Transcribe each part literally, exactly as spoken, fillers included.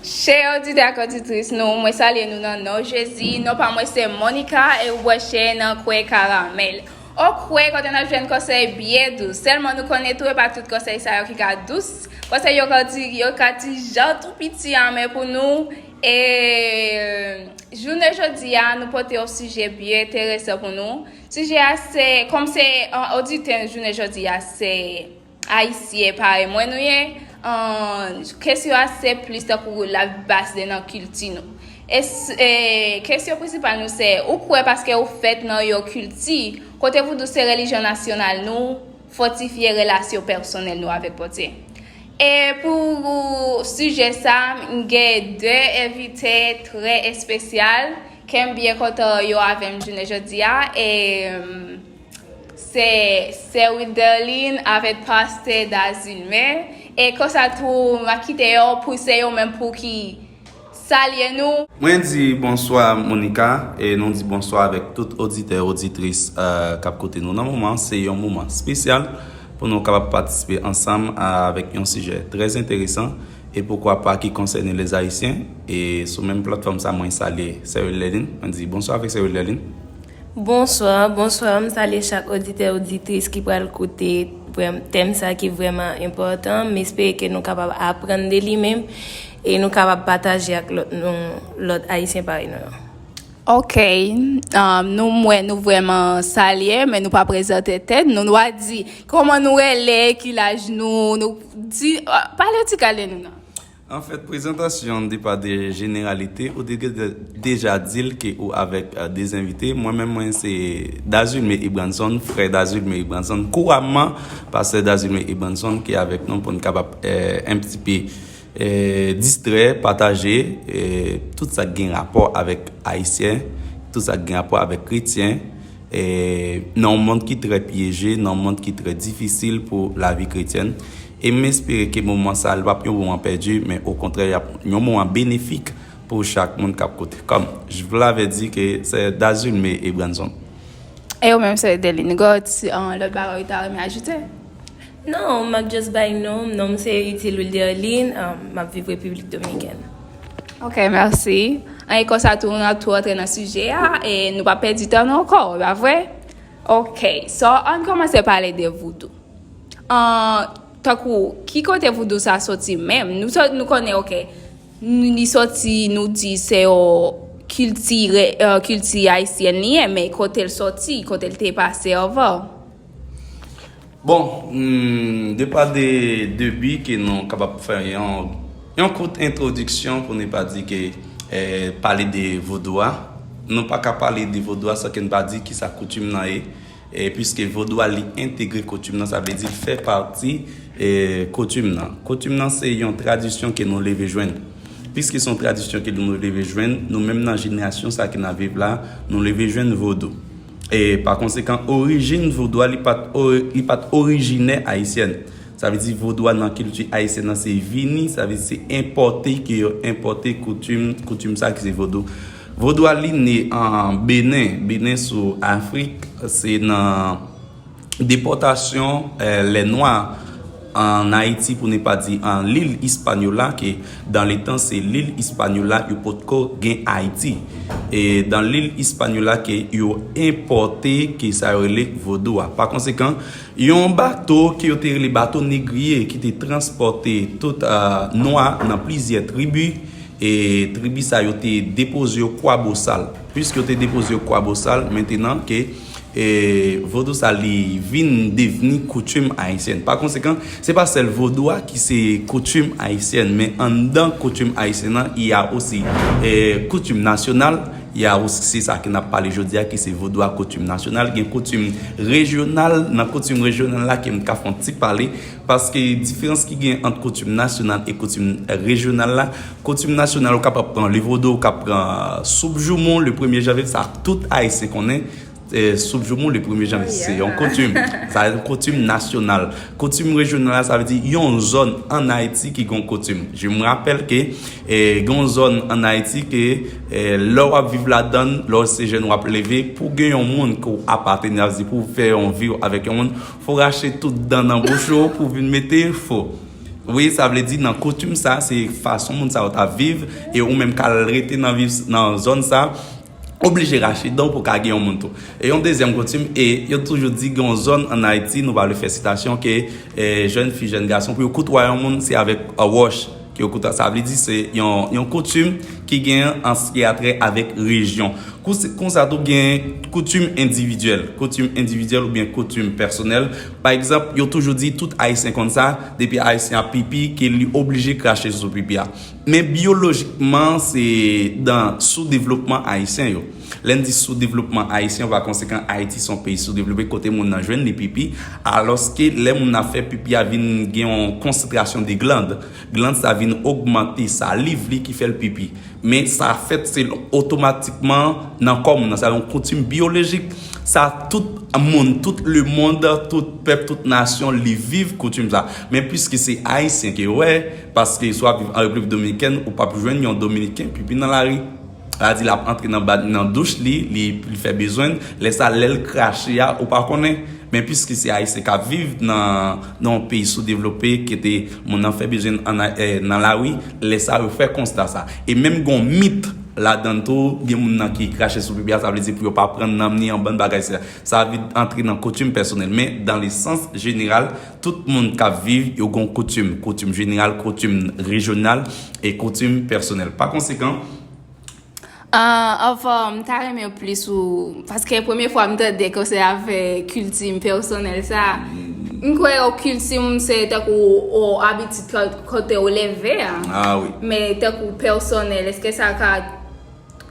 Chè oditè ak oditris nou, mwen salye nou nan non Jezi. Non pa mwen se Monica e ou branche nan Kwè Karamèl. Okwè, kote n ap jwenn konsèy byen dous. Sèlman nou konnen tou, e pa tout konsèy sa yo ki ka dous. Konsèy yo ka ti, yo ka ti jan tou piti anmè pou nou. E jounen jodi a, nou pote yon sijè byen enteresan pou nou. Sijè a se, kòm se, an, oditè jounen jodi a, se Ayisyen parèy mwen nou ye, an, kesyon a se plis tankou la base de nan kilti nou. E, s- e kesyon prensipal nou se, ou kwè paske ou fèt nan yon kilti kote voudou se relijyon nasyonal nou, fòtifye relasyon pèsonèl nou avèk Bondye. E pou sijè sa, m gen de envite trè espesyal ke m byen kontan yo avè m jounen jodi a. E, Se Sè Wilderline avèk Pastè Dazilme. E konsa tou, m a kite yo pou se yo menm pou ki salye nou. Mwen di bonswa Monica, e nou di bonswa avèk tout oditè, oditris, eh, k ap koute nou nan moman. Se yon moman espesyal pou nou kapab patisipe ansanm avèk yon sijè trè enteresan e poukwa pa ki konsène lèzayisyen. E sou menm platfòm sa, mwen salye Sè Wilderline. Mwen di bonswa avèk Sè Wilderline. Bonswa, bonswa, m salye chak oditè, oditris ki pral koute vrèm- tèm sa ki vrèman enpòtan. M espere ke nou kapab aprann de li menm e nou kapab pataje ak lòt nou, lòt Ayisyen parèy nou yo. Ok, um, nou mwen nou vrèman salye, men nou pa prezante tèt nou. Nou a di kòman nou rele, ki laj nou, nou di, uh, pale ti kal de nou nan. Anfèt, prezantasyon depa de jeneralite, ou te deja di l ke ou avèk de envite. Mwen menm, mwen se Dazilme Ebranson, frè Dazilme Ebranson, kouramman pastè Dazilme Ebranson ki avèk nou pou n kapab en pti pe distrè, pataje tout sa k gen rapò avèk Ayisyen, tout sa k gen rapò avèk kretyen. Nan yon mond ki trè pyeje, nan yon mond ki trè difisil pou lavi kretyèn. E m espere ke moman sa a, l p ap yon moman pèdi, men okontrè, y ap yon moman benefik pou chak moun k ap koute. Comme je vous l'avais dit, ke c'est Dazulme Ebranson. E ou menm, se Delin Gòt, lòt bagay ou ta renmen ajoute? Non, m ap just bay non m. Non m se Utile Wilderline, um, m ap viv Repiblik Dominikèn. Ok, mèsi. An, e konsa tou, nou ap tou rantre nan sijè a, e nou pa pèdi tan nou ankò, e pa vre? Ok, so, ann kòmanse pale de voudou. An, tankou, ki kote voudou sa soti menm? Nou, sò- nou konnen, ok, n- li soti, nou di se yon kilti, re- eh, kilti ayisyèn li ye, men kote l soti, kote l te pase anvan? Bon, hmm, de pa de debi ke nou kapab fè yon, yon kout entwodiksyon pou ne pa di ke eh, pale de vodou a. Nou pa ka pale de vodou a san ke n pa di kisa koutim nan ye. E piske vodou a li entegre koutim nan, sa vle di l fè pati eh, koutim nan. Koutim nan se yon tradisyon ke nou leve jwenn. Piske se yon tradisyon ke nou leve jwenn, nou menm nan jenerasyon sa ke n ap viv la, nou leve jwenn vodou. E pa konsekan, orijin vodou a, li pa t o- li pa t orijinè ayisyèn. Sa vle di vodou a nan kilti ayisyèn nan se vini, sa vle di se enpòte ke yo enpòte koutim, koutim sa ki se vodou. Vodou a li ne an Benen, Benen sou Afrik, se nan depòtasyon eh, lè nwa an Ayiti, pou ne pa di an lil Ispanyola, ke dan le tan se lil Ispanyola, yo potko gen Ayiti. E dan lil Ispanyola ke yo enpòte ke sa yo rele vodou a. Pa konsekan, yon bato ke yo te rele bato negriye ki te transpòte tout eh, nwa nan plizyè tribi, e tribi sa yo te depoze yo Kwabosal. Piske yo te depoze yo Kwabosal, mentenan ke e vodou sa li vin devni koutim ayisyèn. Pa konsekan, se pa sèl vodou a ki se koutim ayisyèn, men anndan koutim ayisyèn nan, y a osi eh, koutim nasyonal, y a osi se sa ke n ap pale jodi a, ki se vodou a koutim nasyonal. Gen koutim rejyonal, nan koutim rejyonal la ke m ka fè yon ti pale, paske diferans ki gen ant koutim nasyonal e koutim rejyonal la, koutim nasyonal ou kapab pran le vodou, ou ka pran soup joumou le premye janvye, sa tout ayisyen konnen. Eh, soup joumou le premye janvye, se yon koutim. Sa se yon koutim nasyonal. Koutim rejyonal la, sa vle di yon zòn ann Ayiti ki gen yon koutim. Je me rappelle ke eh, gen yon zòn ann Ayiti ke eh, lè w ap viv ladan l, lè w se jèn w ap leve, pou gen yon moun ke w apateni, sa vle di pou w fè yon vi avèk yon moun, fò w rache tout dan nan bouch ou pou w vin mete fo. Wi, sa vle di nan koutim sa, se fason moun sa yo t ap viv, e ou menm k al rete nan viv nan zòn sa, oblije rache dan w pou ka gen yon moun tou. E yon dezyèm koutim, e yo toujou di gen yon zòn ann Ayiti, nou pa vle fè sitasyon, ke e, jèn fi, jèn gason, pou yo koutwaye yon moun, se avèk a wòch ke yo koutwaye. Sa vle di se yon, yon koutim ki gen an, ki atè avèk rejyon. Konsa tou gen koutim endividyèl, koutim endividyèl oubyen koutim pèsonèl. Pa egzanp, yo toujou di tout Ayisyen konn sa, depi Ayisyen ap pipi, ke li oblije krache sou pipi a. Men byolojikman, se dan soudevlopman Ayisyen yo. Lè n di soudevlopman Ayisyen, pa konsekan, Ayiti se yon peyi soudevlope kote moun nan jwenn li pipi, alòske lè moun nan ap fè pipi a vin gen yon konsantrasyon de gland, gland sa vin ogmante saliv li ki fè l pipi. Men sa fèt se otomatikman nan kò moun nan, sa yon koutim byolojik. Sa tout moun, tout lemonn, tout pèp, tout nasyon, li viv koutim sa. Men piske se Ayisyen ke yo wè, paske si w ap viv an Repiblik Dominikèn, ou p ap jwenn yon Dominiken pipi nan lari. Sa di l ap antre nan ba, nan douch li, li, li fè bezwen l. Lè sa, lè l krache a, ou pa konnen. Men piske se Ayisyen k ap viv nan, nan yon peyi soudevlope, kote moun nan fè bezwen l an, eh, nan lari, lè sa, yo fè konsta sa. E menm gen yon mit ladan l tou, gen moun nan ki krache sou pipi a, sa vle di pou yo pa pran nanm ni yon bann bagay sa. Sa vin antre nan koutim pèsonèl. Men, dans le sens général, tout moun k ap viv, yo gen yon koutim. Koutim jeneral, koutim rejyonal e koutim pèsonèl. Pa konsekan, Ah, anfòm, m ta renmen plis ou, paske premye fwa m tande konsèy avè kilti m pèsonèl sa. M kwè o kilti m se tankou o abitid kote w leve a. Ah wi. Men tankou pèsonèl, èske sa ka,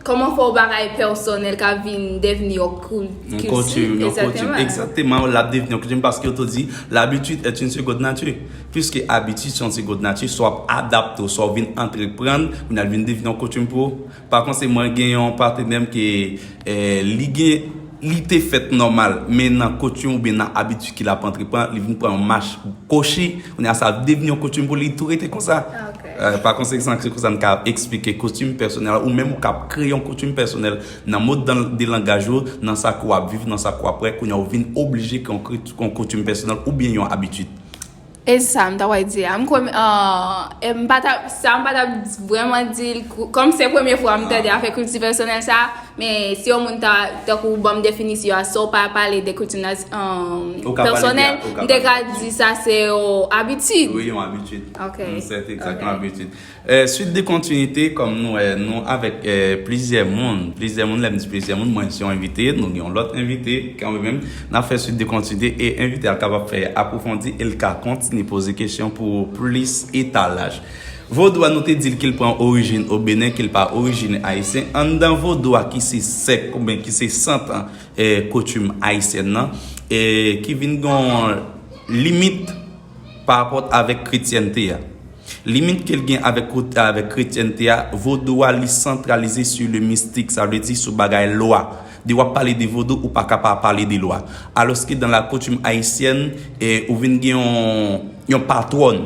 kòman fè w bagay pèsonèl ka vin devni o kilti? Yon koutim, yon koutim. Egzakteman, l ap devni yon koutim paske yo tou di, l'habitude est une seconde nature. Puisque abitid se yon segonn nati, sa w ap adapte w, sa w vin antreprann, kounye a l vin devni yon koutim pou ou. Pa konse, mwen gen yon patnè m ke eh, li gen, li te fèt nòmal, men nan koutim oubyen nan abitid ke l ap antreprann, li vin pran yon mach kochi, kounye a sa devni yon koutim pou li, li tou rete konsa. Pa konsekan, se konsa n ka eksplike koutim pèsonèl ou menm ou k ap kreye yon koutim pèsonèl nan mòd de langaj ou, nan sa ke w ap viv, nan sa ke w ap wè, kounye a ou vin oblije kreye yon koutim pèsonèl oubyen yon abitid. E sa m ta pral di a. M kwè, ah, e m pa t ap, sa m pa t ap vrèman di l, kòm se premye fwa m tande afè kilti pèsonèl sa, men si yon moun ta, tankou ban m definisyon a, sa w pa pale de kilti pèsonèl, m te ka di sa se yon abitid. Wi, yon abitid. Ok. Se egzakteman yon abitid. Eh, suite de continuité, kòm nou wè, nou avèk eh, plizyè moun, plizyè moun, lè m di plizyè moun, mwen se yon envite, nou gen yon lòt envite, kanmenm, n ap fè suite de continuité e envite a kapab fè apwofondi e l ka kontinye poze kesyon pou plis etalaj. Vodou a nou te di l ke l pran orijin o Benin, ke l pa orijin ayisyen. Anndan vodou a ki se sèk oubyen ki se sant eh, koutim ayisyèn nan, eh, ki vin gen yon limit parapòt avèk kretyènte a. Limit ke l gen avèk kot, avèk kretyènte a, vodou a li santralize sou le mistik, sa vle di sou bagay lwa. Depi w ap pale de vodou, ou pa ka pa pale de lwa. Alòske dans la coutume haïtienne, eh, ou vin gen yon, yon patwòn.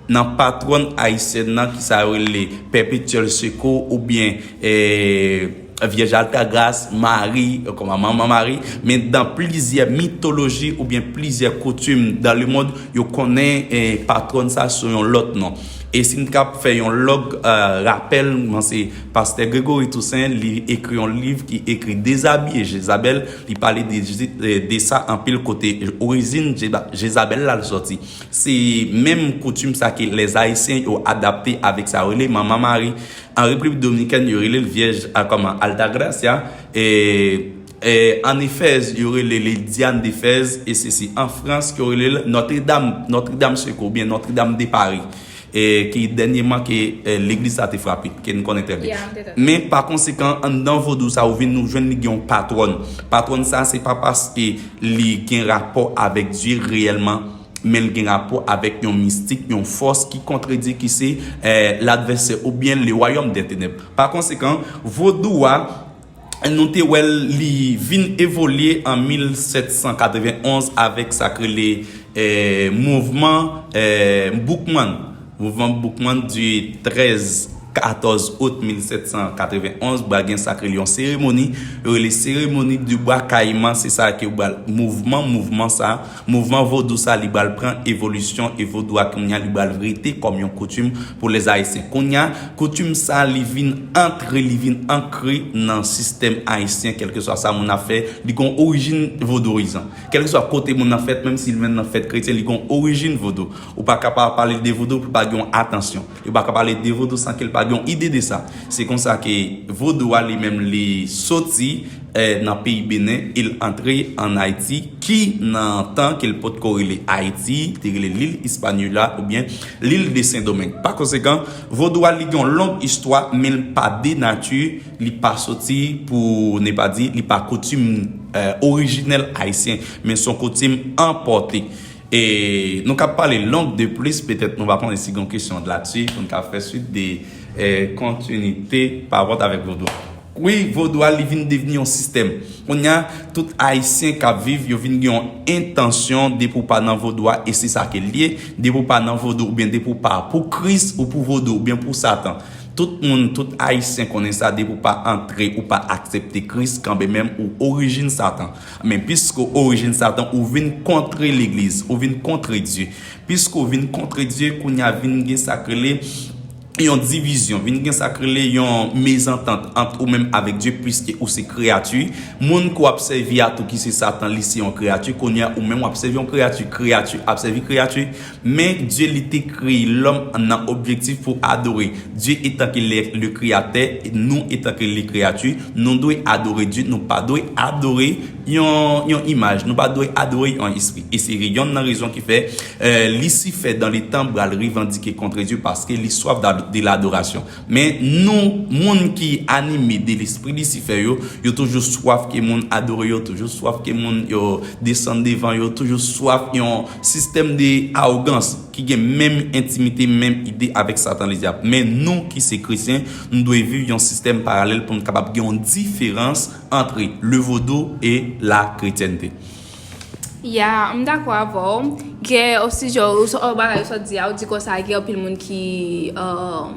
Nan patwòn ayisyèn nan ki sa yo rele Perpétuel Secours oubyen eh, Vyèj Altagras, Mari, kòman Manman Mari, men dans plizyè mitoloji oubyen plizyè koutim dans le monde, yo konnen eh, patwòn sa sou yon lòt non. E si m t ap fè yon lòg eh, rapèl, mwen se pastè Gregory Toussaint, li ekri yon liv ki ekri Déshabiller Jézabel, li pale de, de, de sa anpil kote orijin Jezabèl la l sòti. Se menm koutim sa ke lèzayisyen yo adapte avèk sa yo rele Manman Mari. An Repiblik Dominikèn, yo rele l Vyèj a, kòman, Altagracia. E, e, an Efèz, yo rele li Diane d'Éphèse. E se, se an Frans ke yo rele l Notre Dame, Notre Dame Secours oubyen Notre Dame de Paris. E ki dènyèman ke e, legliz sa te frape, ke n konnen trè byen. Men pa konsekan, anndan vodou sa, ou vin nou jwenn li gen yon patwòn. Patwòn sa, se pa paske li gen rapò avèk Dye reyèlman, men l gen rapò avèk yon mistik, yon fòs ki kontredi, ki se eh, ladvèsè oubyen le royaume des ténèbres. Pa konsekan, vodou a, nou te wè l, li vin evolye an mil sèt san katrevenn onz avèk sa k rele eh, mouvman eh, Boukman. Mouvman Boukman di trèz katòz out mil sèt san katrevenn onz, pral gen sa k rele yon seremoni, yo rele seremoni di bwa kayiman, se sa ke pral mouvman, mouvman sa, mouvman vodou sa, li pral pran evolisyon, e vodou a kounye a, li pral rete kòm yon koutim pou lèzayisyen. Kounye a, koutim sa, li vin antre, li vin ankre nan sistèm ayisyen, kèlkeswa sa moun ap fè, li gen yon orijin vodouyizan. Kèlkeswa kote moun nan fèt, menm si li menm nan fèt kretyen, li gen yon orijin vodou. Ou pa ka pa pale de vodou pou pa gen yon atansyon. Yo pa ka pale de vodou san ke l pa gen yon ide de sa. Se konsa ke vodou a li menm li soti, eh, nan peyi Benen e l antre ann Ayiti, ki nan tan ke l potko rele Ayiti, te rele Lil Hispaniola oubyen Lil de Sendomeng. Pa konsekan, vodou a li gen yon long istwa, men l pa de nati, li pa soti, pou ne pa di, li pa koutim, eh, orijinèl ayisyen, men se yon koutim enpòte. E nou ka pale long de plis, petèt nou pa konnen si gen kesyon latsi, pou n ka fè swit de, eh, kontinite pa rapò avèk vodou. Wi, vodou a, li vin devni yon sistèm. Kounye a, tout ayisyen k ap viv, yo vin gen yon entansyon depi w pa nan vodou a, e se sa ke l ye, depi w pa nan vodou, oubyen depi w pa pou Kris, ou pou vodou, oubyen pou Satan. Tout moun, tout ayisyen konnen sa, depi w pa antre, ou pa aksepte Kris, kanmenm ou orijin Satan. Men piske w orijin Satan, ou vin kontre legliz, ou vin kontre Dye. Piske w vin kontre Dye, kounye a vin gen sa k rele yon divizyon, vin gen sa k rele yon mezantant ant ou menm avèk Dye, piske ou se kreyati. Moun ke w ap sèvi a tou ki se Satan, li se yon kreyati. Kounye a, ou menm w ap sèvi yon kreyati, kreyati ap sèvi kreyati. Men Dye, li te kreye lòm nan objektif pou adore. Dye etan ke le, le kreyatè, nou etan ke le kreyati, nou dwe adore Dye, nou pa dwe adore yon, yon imaj, nou pa dwe adore yon espri. E se yonn nan rezon ki fè, eh, Lisifè dan le tan pral revandike kont Dye paske li swaf da, de ladorasyon. Men nou, moun ki anime de lespri Lisifè yo, yo toujou swaf ke moun adore yo, toujou swaf ke moun yo desann devan yo, toujou swaf yon sistèm de awogans ki gen menm entimite, menm ide avèk Satan Ledyab. Men nou ki se kretyen, nou dwe viv yon sistèm paralèl pou n kapab gen yon diferans antre le vodou e la kretyènte. Ya, m dakò avè w. Gen osi, jan ou sot, bagay ou sot di a, ou di konsa, gen anpil moun ki, euh,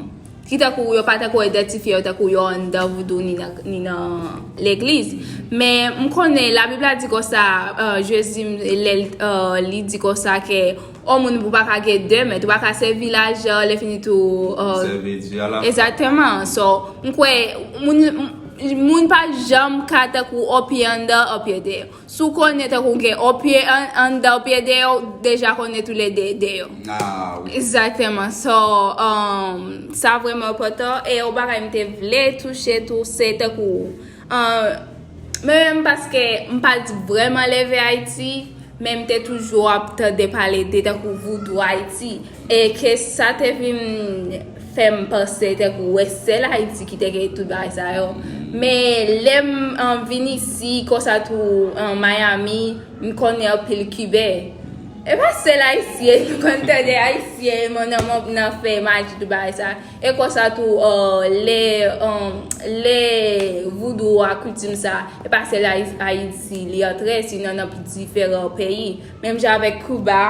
ki tankou yo pa tankou idantifye yo tankou yo anndan voudou ni nan, ni nan legliz. Men m konnen Labib la di konsa, euh, Jezi, lè l, euh, li di konsa ke yon moun pou pa ka gen de mèt, ou pa ka sèvi lajan, lè fini tou, euh, Sèvi Dye a la. Egzakteman. So, m kwè, moun, moun pa janm ka tankou yon pye anndan, yon pye deyò. Si w konnen tankou gen yon pye an-, anndan, yon pye deyò, w deja konnen toulede deyò. Ah, wi. Egzakteman. So, um, sa vrèman enpòtan. E yon bagay m te vle touche tou, se tankou, um, mwen menm, paske m pa t vrèman leve Ayiti, men m te toujou ap tande pale de tankou voudou Ayiti. E ke sa te vin fè m panse tankou wè sèl Ayiti ki te gen tout bagay sa yo. Men lè m, um, vin isi, konsa tou, um, Miami, m konnen anpil Kiben. E pa sèl Ayisyen, nou konn tande Ayisyen, men nan, nan fè maji, tout bagay sa. E konsa tou, uh, lè, um, lè voudou a, koutim sa, e pa sèl Ayi-, Ayiti li antre, sinon nan diferan peyi. Menm jan avèk Kiba,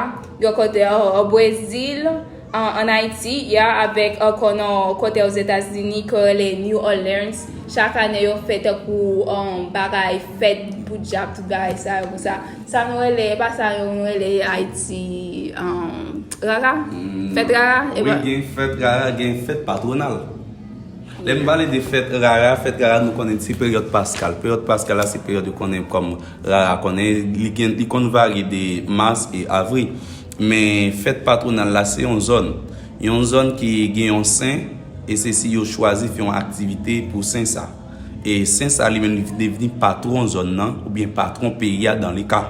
yon kote, o, o Brezil, an, ann Ayiti, ya, avèk ankò nan kote Ozetazini, ke yo rele New Orleans. Chak ane, yo fè tankou, um, bagay fèt pou dyab, tout bagay sa yo konsa. Sa nou rele, e pa sa yo nou rele Ayiti, um, rara? Mm, fèt rara? Wi, gen fèt rara, gen fèt patwonal. Lè m pale de fèt rara, fèt rara nou konnen se peryòd paskal. Peryòd paskal la se peryòd yo konnen kòm rara konnen. Li gen, li konn varye de mas e avril. Men fèt patwonal la se yon zòn. Yon zòn ki gen yon sen, e se si yo chwazi fè yon aktivite pou sen sa. E sen sa li menm li devni patwon zòn nan, oubyen patwon peyi a dan le ka.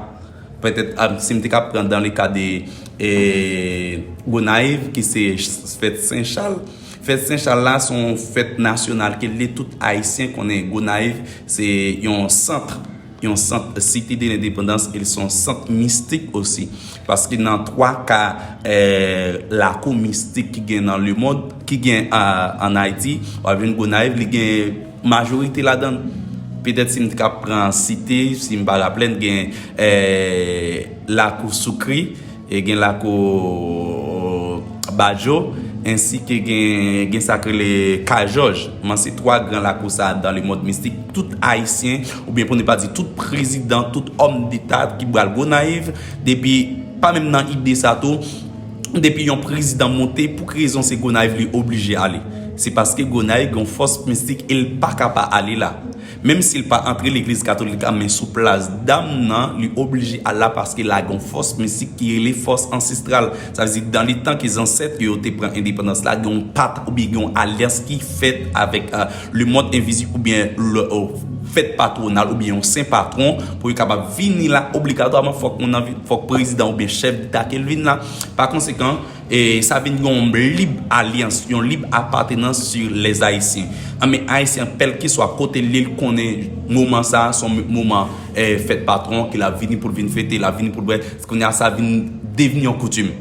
Petèt, ah, si m te ka pran dans le cas de, eh, Gonayiv, ki se ch-, fèt Sen Chal. Fèt Sen Chal la, se yon fèt nasyonal ke li tout Ayisyen konnen. Gonayiv, se yon sant, yon sant, Cité de l'Indépendance, e li se yon sant mistik osi. Paske nan twa ka, eh, lakou mistik ki gen nan lemonn, ki gen, ah, ann Ayiti, w ap jwenn Gonayiv, li gen majorite ladan l. Petèt si m t ka pran site, si m pa raple n, gen, eh, lakou Soukri, e gen lakou Badjo, Ensi ke gen, gen sa k rele Kay Jòj. Men se twa gran lakou sa dans le monde mystique. Tout Ayisyen, oubyen pou ne pa di tout prezidan, tout òm deta ki pral Gonayiv, depi, pa menm nan ide sa tou, depi yon prezidan monte, pou ki rezon se Gonayiv li oblije ale? Se paske Gonayiv gen yon fòs mistik e l pa ka pa ale la. Menm si l pa antre legliz katolik la, men sou plas dam nan, li oblije al la paske la gen yon fòs mistik ki rele fòs ansestral. Sa vle di, dans le temps ke zansèt yo te pran endepandans la, gen yon pat oubyen gen yon alyans ki fèt avèk, euh, le monde invisible oubyen le, euh, fèt patwonal oubyen yon sen patwon pou yo kapab vini la obligatwaman, fòk moun nan vin, fòk prezidan oubyen chèf deta ke l vin la. Pa konsekan, e sa vin yon lib alyans, yon lib apatenans sur les Haïtiens. Anben, Ayisyen, kèlkeswa kote l ye, l konnen moman sa a, se yon moman, eh, fèt patwon, ke l ap vini pou l vin fete, l ap vini pou l bwè. Kounye a, sa vin devni yon koutim.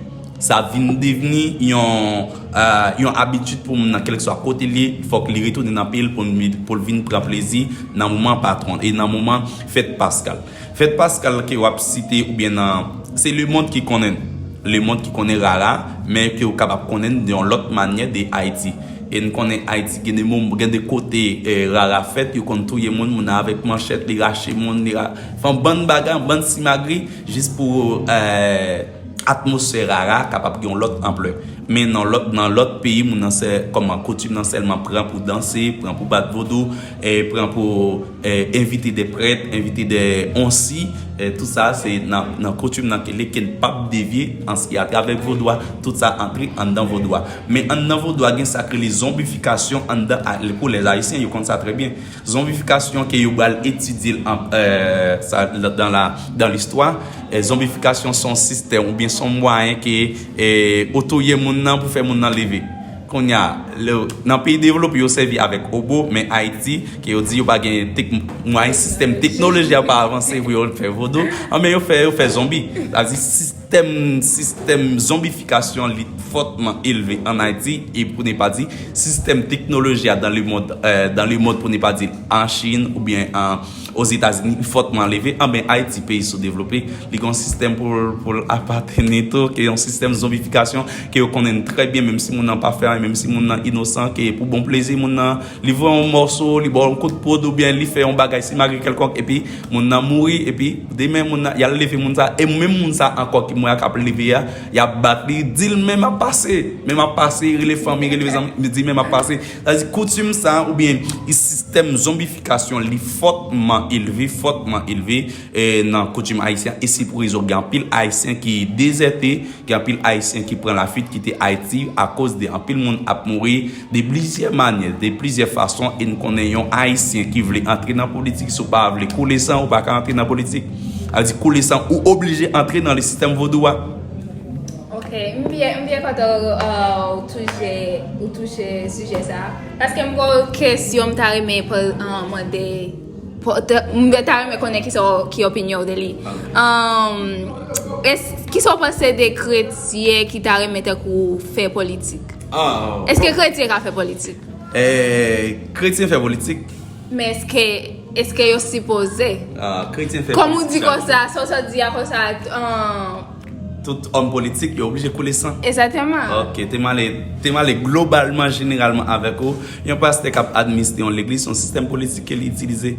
Sa vin devni yon, eh, yon abitid pou moun nan, kèlkeswa kote l ye, fòk li retounen nan peyi l pou l, pou l vin pran plezi nan moman patwon e nan moman fèt paskal. Fèt paskal ke w ap site oubyen nan, se lemonn ki konnen l. Lemonn ki konnen rara, men ke w kapab konnen l de yon lòt manyè de Ayiti. E n konnen Ayiti gen de mom-, gen de kote, eh, rara fèt, yo konn touye moun, moun nan avèk manchèt, li rache moun, li ra-, fè yon bann bagay, yon bann simagri, jis pou, eh, atmosfè rara kapab gen yon lòt anplè. Men nan lòt, nan lòt peyi, moun nan se, kòman, koutim nan sèlman pran pou danse, pran pou bat vodou, eh, pran pou, eh, envite de prèt, envite de onsi, eh, tout sa se nan, nan koutim nan ke l ye, ke n p ap devye an ce qui a trait avec vodou a, tout sa antre anndan vodou a. Men anndan vodou a gen sa k rele zonbifikasyon anndan a, pou les Haïtiens, yo konn sa trè byen. Zonbifikasyon ke yo pral etidye l an, eh, sa, dan la, dan listwa, eh, zonbifikasyon se yon sistèm oubyen se yon mwayen ke, eh, ou touye moun nan pou fè moun nan leve. Kounye a, lè, nan peyi devlope, yo sèvi avèk obo, men Ayiti, ke yo di yo pa gen tek-, mwayen, sistèm teknoloji a pa avanse pou yo fè vodou, anben yo fè, yo fè zonbi. Sa vle di sistèm, sistèm zonbifikasyon li fòtman elve an Ayiti, e pou ne pa di, sistèm teknoloji a dans le monde, euh, dans le monde, pou ne pa di an Chin oubyen an Ozetazini, li fòtman elve, anben Ayiti, peyi soudevlope, li gen yon sistèm pou l, pou l apateni tou, ke yon sistèm zonbifikasyon ke yo konnen trè byen, menm si moun nan pa fè anyen, menm si moun nan inosan, ke pou bon plezi, moun nan, li voye yon mòso, li ba w yon kout poud, oubyen li fè yon bagay simagri kèlkonk, epi moun nan mouri, epi demen moun nan, y al leve moun sa, e menm moun sa ankò ki mouri a k ap leve a, y ap bat li, di l men m ap pase, men m ap pase, rele fanmi, rele zanmi, di men m ap pase. Sa vle di koutim sa, oubyen sistèm zonbifikasyon, li fòtman elve, fòtman elve, eh, nan koutim ayisyen, e se pou rezon gen anpil Ayisyen ki dezète, gen anpil Ayisyen ki pran lafuit kite Ayiti akoz de anpil moun ap mouri de plizyè manyè, de plizyè fason, e n konnen yon Ayisyen ki vle antre nan politik, si w pa vle koule san, ou pa ka antre nan politik. Sa vle di koule san, ou oblije antre nan le sistèm vodou a. Ok, m byen, m byen kontan, uh, ou touche, ou touche sijè sa. Paske m gen yon kesyon m ta renmen po-, uh, mande, po-, te-, m ta renmen konnen ki sa w, ki opinyon w de li. Um, es-, ki sa w panse de kretyen ki ta renmen tankou fè politik? Ah, èske kretyen ka fè politik? Eh, kretyen fè politik? Men èske, èske yo sipoze? Ah, kretyen fè politik. Kòm ou di konsa, sa w sot di a konsa, uh, tout òm politik, yo oblije koule san. Egzakteman. Ok, te m ale, te m ale globalman, jeneralman avèk ou. Yon pastè k ap administre yon legliz, se yon sistèm politik ke li itilize.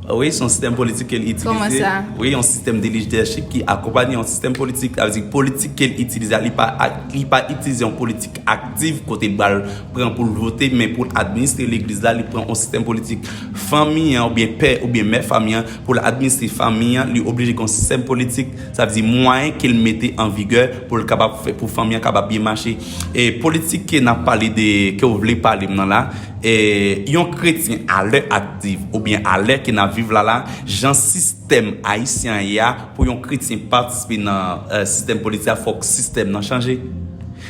Wi, se yon sistèm politik ke li itilize. Kòman sa? Wi, yon sistèm de lidèchip ki akonpanye yon sistèm politik. Sa vle di politik ke li itilize a, li pa, li pa itilize yon politik aktif kote l pral pran pou l vote, men pou l administre legliz la, li pran yon sistèm politik. Fanmi an, oubyen pè, oubyen mè fanmi an, pou l administre fanmi an, li oblije gen yon sistèm politik. Sa vle di mwayen ke l mete an vigè pou l kapab fè, pou fanmi an kapab byen mache. E politik ke n ap pale de, ke w vle pale m nan la, e yon kretyen alè aktif oubyen alè ke n ap viv la la, jan sistèm ayisyen an ye a, pou yon kretyen patisipe nan, eh, sistèm politik la, fòk sistèm nan chanje.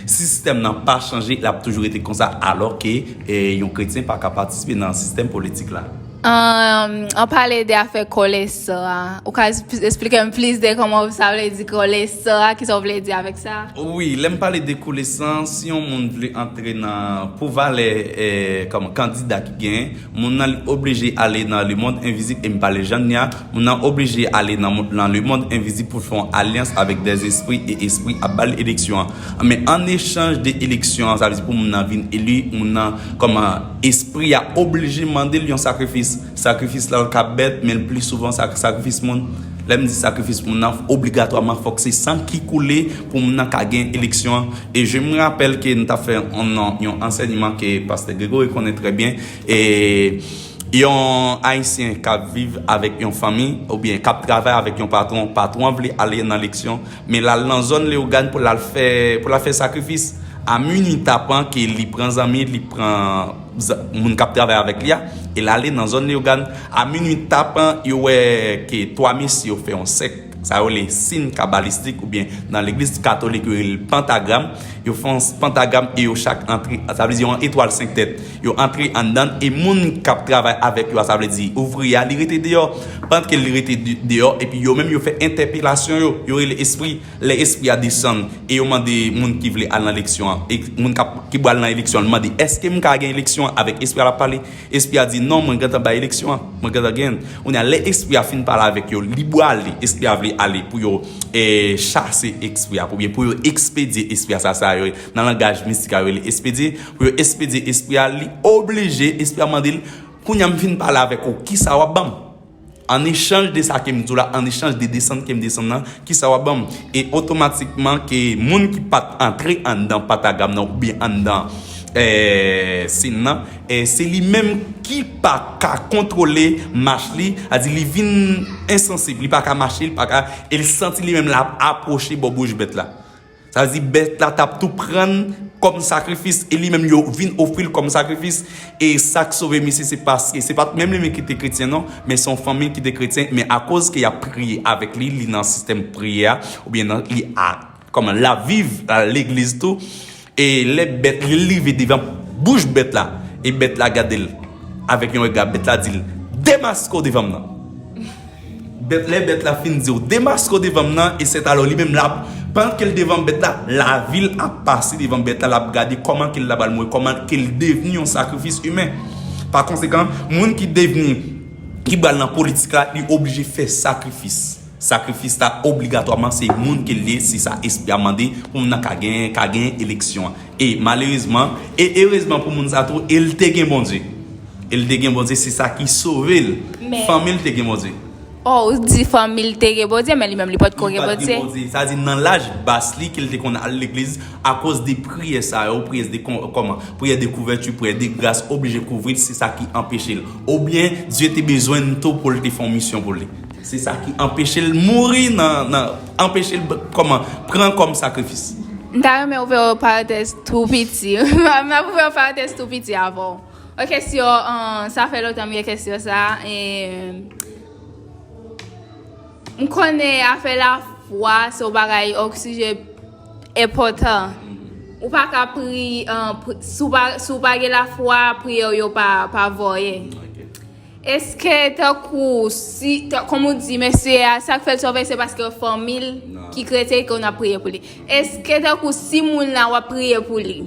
Si sistèm nan pa chanje, l ap toujou rete konsa, alò ke, eh, yon kretyen pa ka patisipe nan sistèm politik la. An pale de afè kolesan an, ou ka esplike m plis de kòman sa vle di kolesan an, kisa w vle di avèk sa? Wi, lè m pale de kolesan, si yon moun vle antre nan, pou valè, eh, kòman, kandida ki genyen, moun nan li oblije ale nan lemonn envizib, e m pale jan n ye a, moun nan oblije ale nan, nan lemonn envizib pou l fè yon alyans avèk dèzespri, e espri ap ba l eleksyon an. Men an echanj de eleksyon an, sa vle di pou moun nan vin eli, moun nan, kòman, espri a oblije mande l yon sakrifis. Sakrifis la l ka bèt, men l pli souvan sa sakrifis moun. Lè m di sakrifis moun nan, obligatwaman fòk se san ki koule pou moun nan ka gen eleksyon an. E je me rappelle ke n t ap fè yon, yon ansèyman ke pastè Gregory konnen trè byen. E yon Ayisyen k ap viv avèk yon fanmi, oubyen k ap travay avèk yon patwon, patwon an vle ale nan eleksyon, men l al nan zòn Leyogàn pou l al fè, pou l al fè sakrifis. A minui tapan ke li pran zanmi, li pran moun k ap travay avèk li a, e l ale nan zòn Leyogàn. A minui tapan, yo wè ke twa mesye yo fè yon sèk, sa yo rele siy kabalistik, oubyen nan legliz katolik yo rele pantagram. Yo fè yon pantagram e yo chak antre, sa vle di yon etwal senk tèt. Yo antre anndan e moun k ap travay avèk yo a, sa vle di ouvriye a, li rete deyò. Pandan ke li rete de- deyò, epi yo menm yo fè entèpelasyon yo, yo rele espri. Lè espri a desann e yo mande moun ki vle al nan eleksyon an, e moun k ap, ki pral nan eleksyon an, li mande, èske m ka gen eleksyon an? Avèk espri a l ap pale. Espri a di, non, mwen gentan bay eleksyon an, mwen gentan genyen l. Kounye a, lè espri a fin pale avèk yo, li pwale, espri a vle ale pou yo, eh, chase espri a, oubyen pou yo ekspedye espri a, sa, sa yo, nan langaj mistik a, yo rele ekspedye, pou yo ekspedye espri a, li oblije, espri a mande l, kounye a m fin pale avèk ou, kisa w ap ban m? An echanj de sa ke m di w la, an echanj de desann ke m desann nan, kisa w ap ban m? E otomatikman ke moun ki pa t antre anndan pantagram nan oubyen anndan, eh, siy nan, eh, se li menm ki pa ka kontwole mach li, sa di li vin ensansib, li pa ka mache, li pa ka, e l santi li menm l ap apwoche bò bouch bèt la. Sa vle di bèt la t ap tou pran l kòm sakrifis, e li menm yo vin ofri l kòm sakrifis. E sa k sove misye, se paske se pa t menm li menm ki te kretyen non, men se yon fanmi ki te kretyen, men akoz ke y ap priye avèk li, li nan sistèm priyè a, oubyen nan, li a, kòman, l ap viv legliz tou. E lè bèt li rive devan bouch bèt la, e bèt la gade l avèk yon rega, bèt la di l, demaske w devan m nan. Bèt, lè bèt la fin di w, demaske w devan m nan, e sèt alò li menm l ap, pandan ke l devan bèt la, lavi l ap pase devan bèt la, l ap gade kòman ke l ta pral mouri, kòman ke l devni yon sakrifis imen. Pa konsekan, moun ki devni, ki pral nan politik la, li oblije fè sakrifis. Sakrifis la obligatwaman se moun ke l ye, se sa espri a mande pou moun nan ka gen, ka gen eleksyon an. E malerezman, e erezman pou moun sa tou, e l te gen Bondye. E l te gen Bondye, se sa ki sove l. Men fanmi l te gen Bondye. Oh, ou di fanmi l te gen Bondye, men li menm li potko gen Bondye. Li pa t gen Bondye. Sa di nan laj bas li ke l te konn al legliz akoz de priyè sa yo, priyè de kon-, kòman, priyè de kouvèti, priyè de gras, oblije kouvri l, se sa ki anpeche l. Oubyen, Dye te bezwen n tou pou l te fè yon misyon pou li. Se sa ki anpeche l mouri nan, nan, anpeche l, kòman, pran kòm sakrifis. M ta renmen ouvè yon parantèz tou piti. M ap ouvè yon parantèz tou piti avè w. Yon kesyon, an, sa fè lontan m gen kesyon sa. E, m konnen afè lafwa se yon bagay, yon sijè enpòtan. Ou pa ka pri-, an, pri-, si w pa, si w pa gen lafwa, priyè w yo pa, pa voye. Èske tankou si, tan-, kòm ou di, mesye a, sa k fè l sove, se paske fanmi l ki kretyen ke w ap priye pou li. Èske tankou si moun la w ap priye pou li,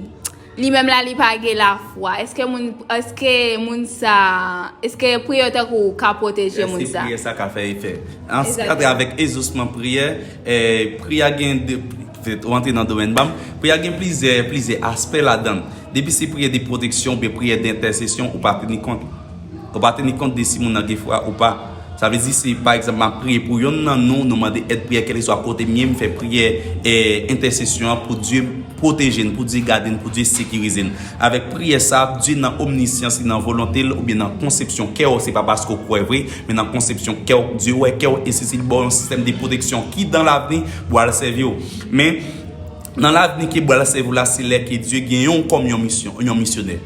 li menm la li pa gen lafwa, èske moun, èske moun sa, èske priyè tankou ka pwoteje moun sa? Èske priyè sa ka fè efè? An, atravè egzosman priyè, eh, priyè gen de, ou antre nan domèn pa m, priyè gen plizyè, plizyè aspè ladan l. Depi se priyè de pwoteksyon oubyen priyè de entèsesyon, ou pa teni kont. Ou pa teni kont de si moun nan gen fwa ou pa. Sa vle di si, pa egzanp, m ap priye pou yonn nan nou, nou mande èd priyè, kèlkeswa kote m ye, m fè priyè, eh, entèsesyon an pou Dye pwoteje n, pou Dye gade n, pou Dye sekirize n. Avèk priyè sa, Dye nan omnisyans li, nan volonte l, oubyen nan konsepsyon kè w, se pa paske w kwè vre, men nan konsepsyon kè w, Dye wè kè w, e se, se li ba w yon sistèm de pwoteksyon ki, dan lavni, pral sèvi w. Men, nan lavni ke pral sèvi w la, se lè ke Dye genyen w kòm yon misyon, yon misyonè.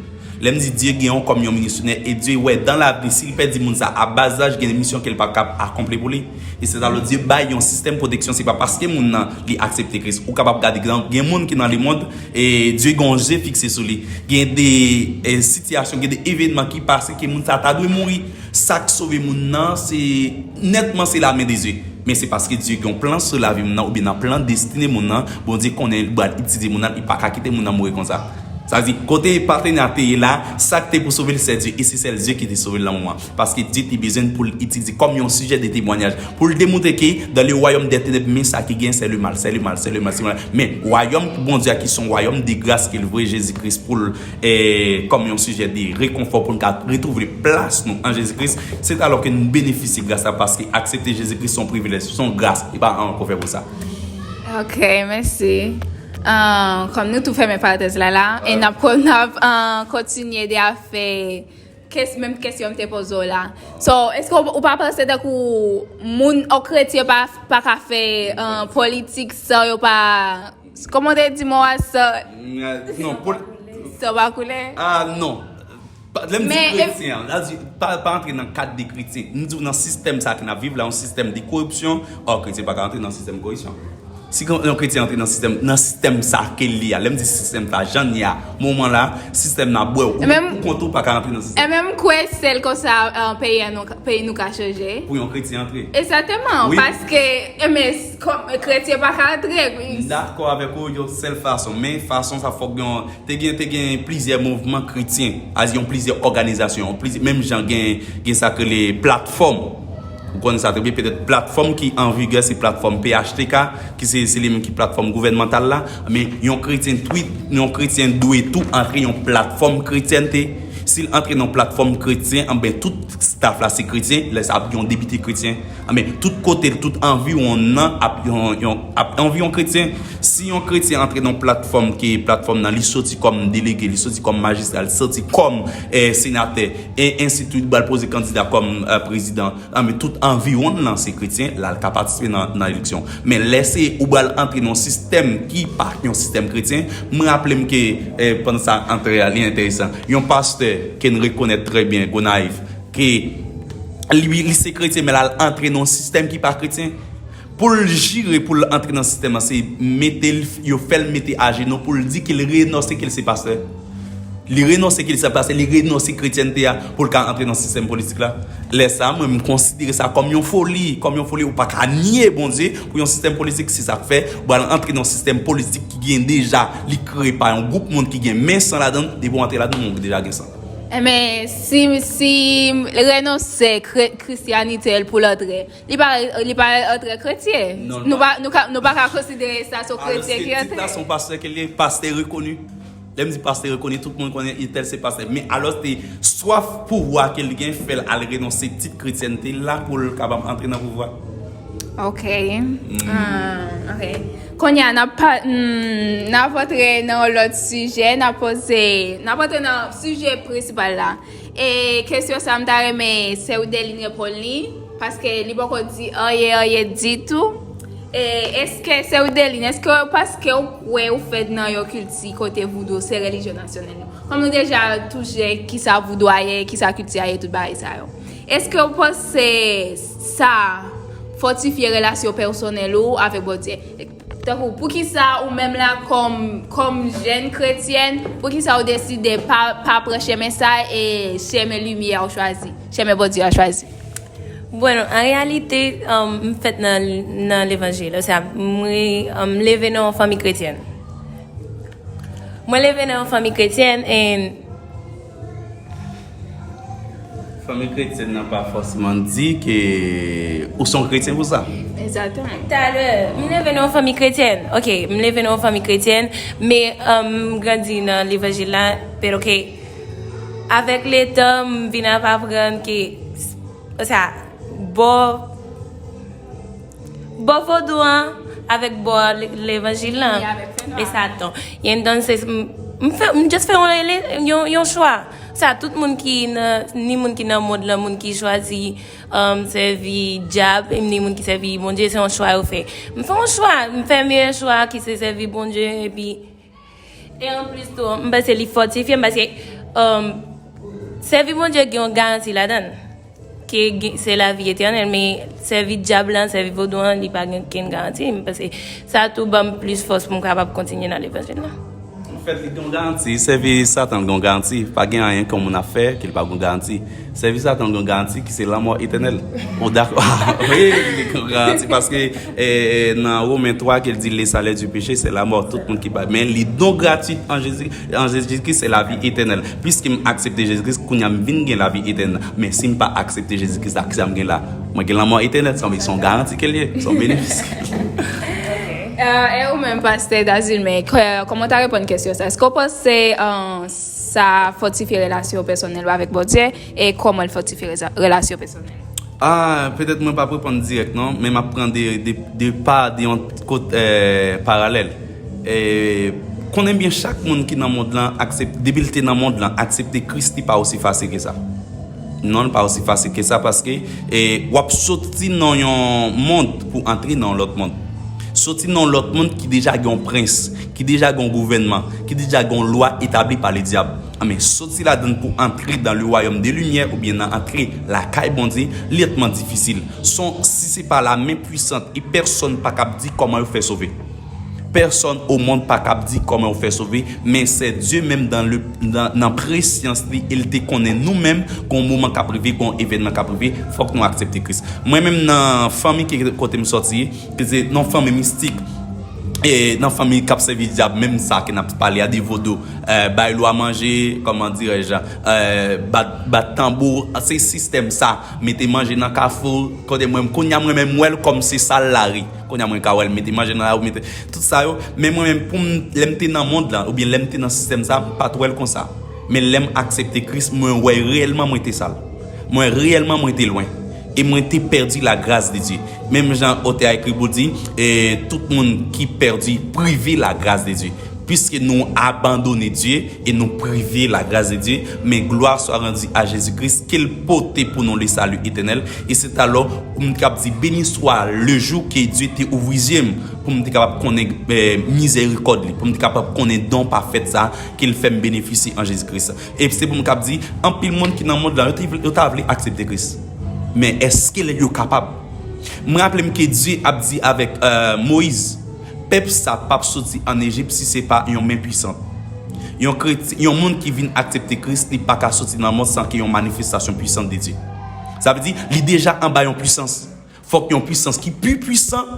Lè m di Dye gen yon kòm yon misyonè, e Dye wè dan lavni, si l pèdi moun sa a baz laj, gen misyon ke l p ap kab akonpli pou li. E se sa lè Dye bay yon sistèm pwoteksyon, se pa paske moun nan li aksepte Kris. Ou kapab gade gen, gen moun ki nan lemonn, e Dye gen yon je fikse sou li. Gen de e, sitiyasyon, gen de evènman ki pase ke moun sa ta dwe mouri. Sa k sove moun nan, se nètman se lamen de Dye. Men se paske Dye gen yon plan sou lavi moun nan, oubyen nan plan destine moun nan, Bondye konnen li pral itilize moun nan, li pa ka kite moun nan mouri konsa. Sa vle di, kote patnè a te ye la, sa k te pou sove l, se Dye, e se sèl Dye ki te sove l nan moman. Paske Dye te bezwen pou l itilize kòm yon sijè de temwayaj, pou l demontre ke dans le royaume des ténèbres, men sa ki gen, c'est le mal, c'est le mal, c'est le mal, c'est le mal. Men wayòm Bondye a ki se yon wayòm de gras ke l voye Jezi Kris pou l, e, kòm yon sijè de rekonfò pou n ka retwouve plas nou an Jezi Kris, se alò ke n benefisye gras la, paske aksepte Jezi Kris se yon privilèj, se yon gras, e pa anyen ke w fè pou sa. Ok, mèsi. Ah, kòm nou tou fèmen parantèz la la, e n ap ko- n ap ah, kontinye de afè kes, menm kesyon m te poze w la. So, èske w, ou pa panse tankou moun, yon kretyen pa, pa ka fè ah, politik san yo pa, kòman w te di mo a, san, Non, pou san pa koule? Ah non. Pa- Lè m di Men- kretyen, la di, pa, pa antre nan kad de kretyen. M di w nan sistèm sa ke n ap viv la, yon sistèm de koripsyon, ò, kretyen pa ka antre nan sistèm koripsyon. Si yon yon kretyen antre nan sistèm, nan sistèm sa ke l ye a, lè m di sistèm sa, jan l ye a, moman la, sistèm nan ap bwè w. Ou, E menm- ou kont ou pa ka antre nan sistèm. E menm kwè sèl konsa ah, peyi a nou, peyi nou ka chanje. Pou yon kretyen antre. Egzakteman, Wi. Paske, e men, kòm kretyen pa ka antre. M dakò avèk ou yon sèl fason, men fason sa fòk gen, te gen, te gen plizyè mouvman kretyen, a di yon plizyè òganizasyon, yon plizyè, menm jan gen, gen sa ke le platfòm. Ou konnen sa trè byen, petèt platfòm ki an vigè se platfòm P H T K, ki se, se li menm ki platfòm gouvènmantal la, men yon kretyen tweet, yon kretyen dwe tou antre yon platfòm kretyènte. Si l antre nan platfòm kretyen, anben tout staff la se kretyen, lè sa ap gen yon depite kretyen. Anben tout kote l, tout anviwon nan ap yon, yon, ap anviwon kretyen. Si yon kretyen antre nan platfòm ke platfòm nan li soti kòm delege, li soti kòm majistra, li soti kòm eh, senatè, e ensi twit, bal poze kandida kòm eh, prezidan, anben tout anviwon nan se kretyen, la l ka patisipe nan, nan eleksyon. Men lè se ou bal antre nan yon sistèm ki pa yon sistèm kretyen, mwen raple m ke eh, pandan sa antre a, li enteresan. Yon pastè ke n rekonèt trè byen, Gonayiv, ke li, li se kretyen, men l al antre nan yon sistèm ki pa kretyen. Pou l jire, pou l antre nan sistèm nan, se mete l, yo fè l mete ajenou pou l di ke l renonse ke l se pastè. Li renonse ke l se pastè, li renonse kretyènte a pou l ka antre nan sistèm politik la. Lè sa, mwen, m konsidere sa kòm yon foli, kòm yon foli. Ou pa ka nye Bondye pou yon sistèm politik. Se sa k fè, ou pral antre nan yon sistèm politik ki gen deja, li kreye pa yon gwoup moun ki gen men san ladan l, depi w antre ladan l, ou deja gen san. Enben, si, si l renonse kre- kristyanite l pou l antre, li pa, li pa antre kretyen. Non, Nou non. pa, nou ka, nou pa ka konsidere sa se yon kretyen ki Alòske tit la antre. Se yon pastè ke li ye, pastè rekoni. Lè m di pastè rekoni, tout moun konnen entèl se pastè. Men alòske swaf pouvwa ke li gen fè l al renonse tit kretyènte l la pou l kapab antre nan pouvwa. Ok. Ah, ok. Kounye a, n ap pa- mm, n ap antre nan yon lòt sijè, n ap poze, n ap antre nan sijè prensipal la. E kesyon sa a, m ta renmen sè Wideline reponn li, paske li poko di anyen, anyen ditou. E èske, sè Wideline, èske paske w kwè ou fèt nan yon kilti kote voudou se relijyon nasyonal nou? Kòm nou deja touche kisa voudou a ye, kisa kilti a ye, tout bagay sa yo. Èske w panse sa fòtifye relasyon pèsonèl ou avèk Bondye? Tankou, poukisa ou menm la kòm, kòm jèn kretyèn, poukisa ou deside pa, pa pran chemen sa e chemen limyè a ou chwazi, chemen Bondye a chwazi? Bueno, an reyalite, um, m fèt nan, nan levanjil. Osea, mwen, um, m leve nan yon fanmi kretyèn. Mwen leve nan yon fanmi kretyèn, and Fanmi kretyèn nan pa fòseman di ke ou se yon kretyen pou sa. Egzakteman. Talè, m leve nan yon fanmi kretyèn. Ok, m leve nan yon fanmi kretyèn, men um, m grandi nan levanjil la, pero ke avèk letan, m vin ap aprann ke, sa, bò, bò vodou an avèk bò le- levanjil lan. E avèk fè nwa. Exacto. Y entonces, m, m fè, m just fè yon, ele- yon, yon chwa. Sa, tout moun ki nan, ni moun ki nan mond lan, moun ki chwazi um, sèvi dyab, ni moun ki sèvi Bondye, se yon chwa yo fè. M fè yon chwa, m fè meyè chwa ki se sèvi Bondye, epi, e anplis tou, m panse li fòtifye m, paske Um, sèvi Bondye gen yon garanti ladan l, ke gen- se lavi etènèl, men sèvi dyab lan, sèvi vodou an, li pa gen kenn garanti. M panse sa tou ban m plis fòs pou m kapab kontinye nan levanjil la. Anfèt, li gen yon garanti. Sèvi Satan gen yon garanti. Pa gen anyen ke yon moun ap fè ke li pa gen yon garanti. Sèvi Satan gen yon garanti ki se lanmò etènèl. Ou dakò? Wi, li gen yon garanti paske eh, nan Women twa ke l di le salaire du péché c'est la mort. Tout moun ki pa. Men li don gratuit an Jezi, an Jezi Kris se lavi etènèl. Piske m aksepte Jezi Kris, kounye a m vin gen lavi etènèl. Men si m pa aksepte Jezi Kris la, kisa m gen la? Mwen gen lanmò etènèl, se yon garanti ke l ye, se yon benefis. E ou menm, pastè Dazilme, kòman w ta reponn kesyon sa? Èske w panse sa fòtifye relasyon pèsonèl ou avèk Bondye? E kòman l fòtifye relasyon pèsonèl? Ah, petèt mwen p ap reponn dirèk non, men m ap pran de, de, de pa de yon kot eh, paralèl. Eh, konnen byen chak moun ki nan mond lan aksepte, depi l te nan mond lan, aksepte Kris li pa osi fasil ke sa. Non, li pa osi fasil ke sa paske eh, w ap soti nan yon mond pou antre nan yon lòt mond. Soti nan yon lòt mond ki deja gen yon prens, ki deja gen yon gouvènman, ki deja gen yon lwa etabli pa le dyab. Anben, soti ladan l pou antre dans le royaume de lumière oubyen nan antre lakay Bondye, lètman difisil. Son, si se pa la men pwisant e pèsonn pa kab di kòman yo fè sove. Pèsonn o mond pa kab di kòman yo fè sove, men se Dye menm dan le, nan, nan presyans li, e l te konnen nou menm, gon moman k ap rive, gon evènman k ap rive, fòk nou aksepte Kris. Mwen menm nan fanmi ki kote m sòti, ki se nan fanmi mistik, e nan fanmi k ap sèvi dyab, menm sa ke n ap pale a de vodou, eh, bay lwa manje, kòman dirèj, eh, bat, bat tanbou, se sistèm sa, mete manje nan kafou, kote mwen, kounye a mwen menm m wè l kòm se sal lari, kounye a mwen ka wè l mete manje nan lari, mete tout sa yo, men mwen menm pou m, lè m te nan mond lan, oubyen lè m te nan sistèm sa, m pa t wè l konsa. Men lè m aksepte Kris, mwen wè reyèlman mwen te sal. Mwen reyèlman mwen te lwen. E mwen te pèdi la gras de Dye. Menm jan otè a ekri pou di, e tout moun ki pèdi prive la gras de Dye. Piske nou abandone Dye e nou prive la gras de Dye, men glwa swa randi a Jezi Kris, ke l pote pou nou le sali etènèl. E se alò pou m t ap di, beni swa le jou ke Dye te ouvri zye m, pou m te kapab konnen eh, mizerikòd li, pou m te kapab konnen don pafèt sa ke l fè m benefisye an Jezi Kris. E se pou m kab di, anpil moun ki nan mond lan, yo, te vle- yo ta vle aksepte Kris. Men èske yo kapab? Mwen raple m ke Dye ap di avèk eh, Moyiz, pèp sa p ap soti ann Ejip si se pa yon men pwisant. Yon kretyen, yon moun ki vin aksepte Kris, li pa ka soti nan mond san ke yon manifestasyon pwisant de Dye. Sa vle di, li deja anba yon pwisans. Fòk yon pwisans ki pi pwisan,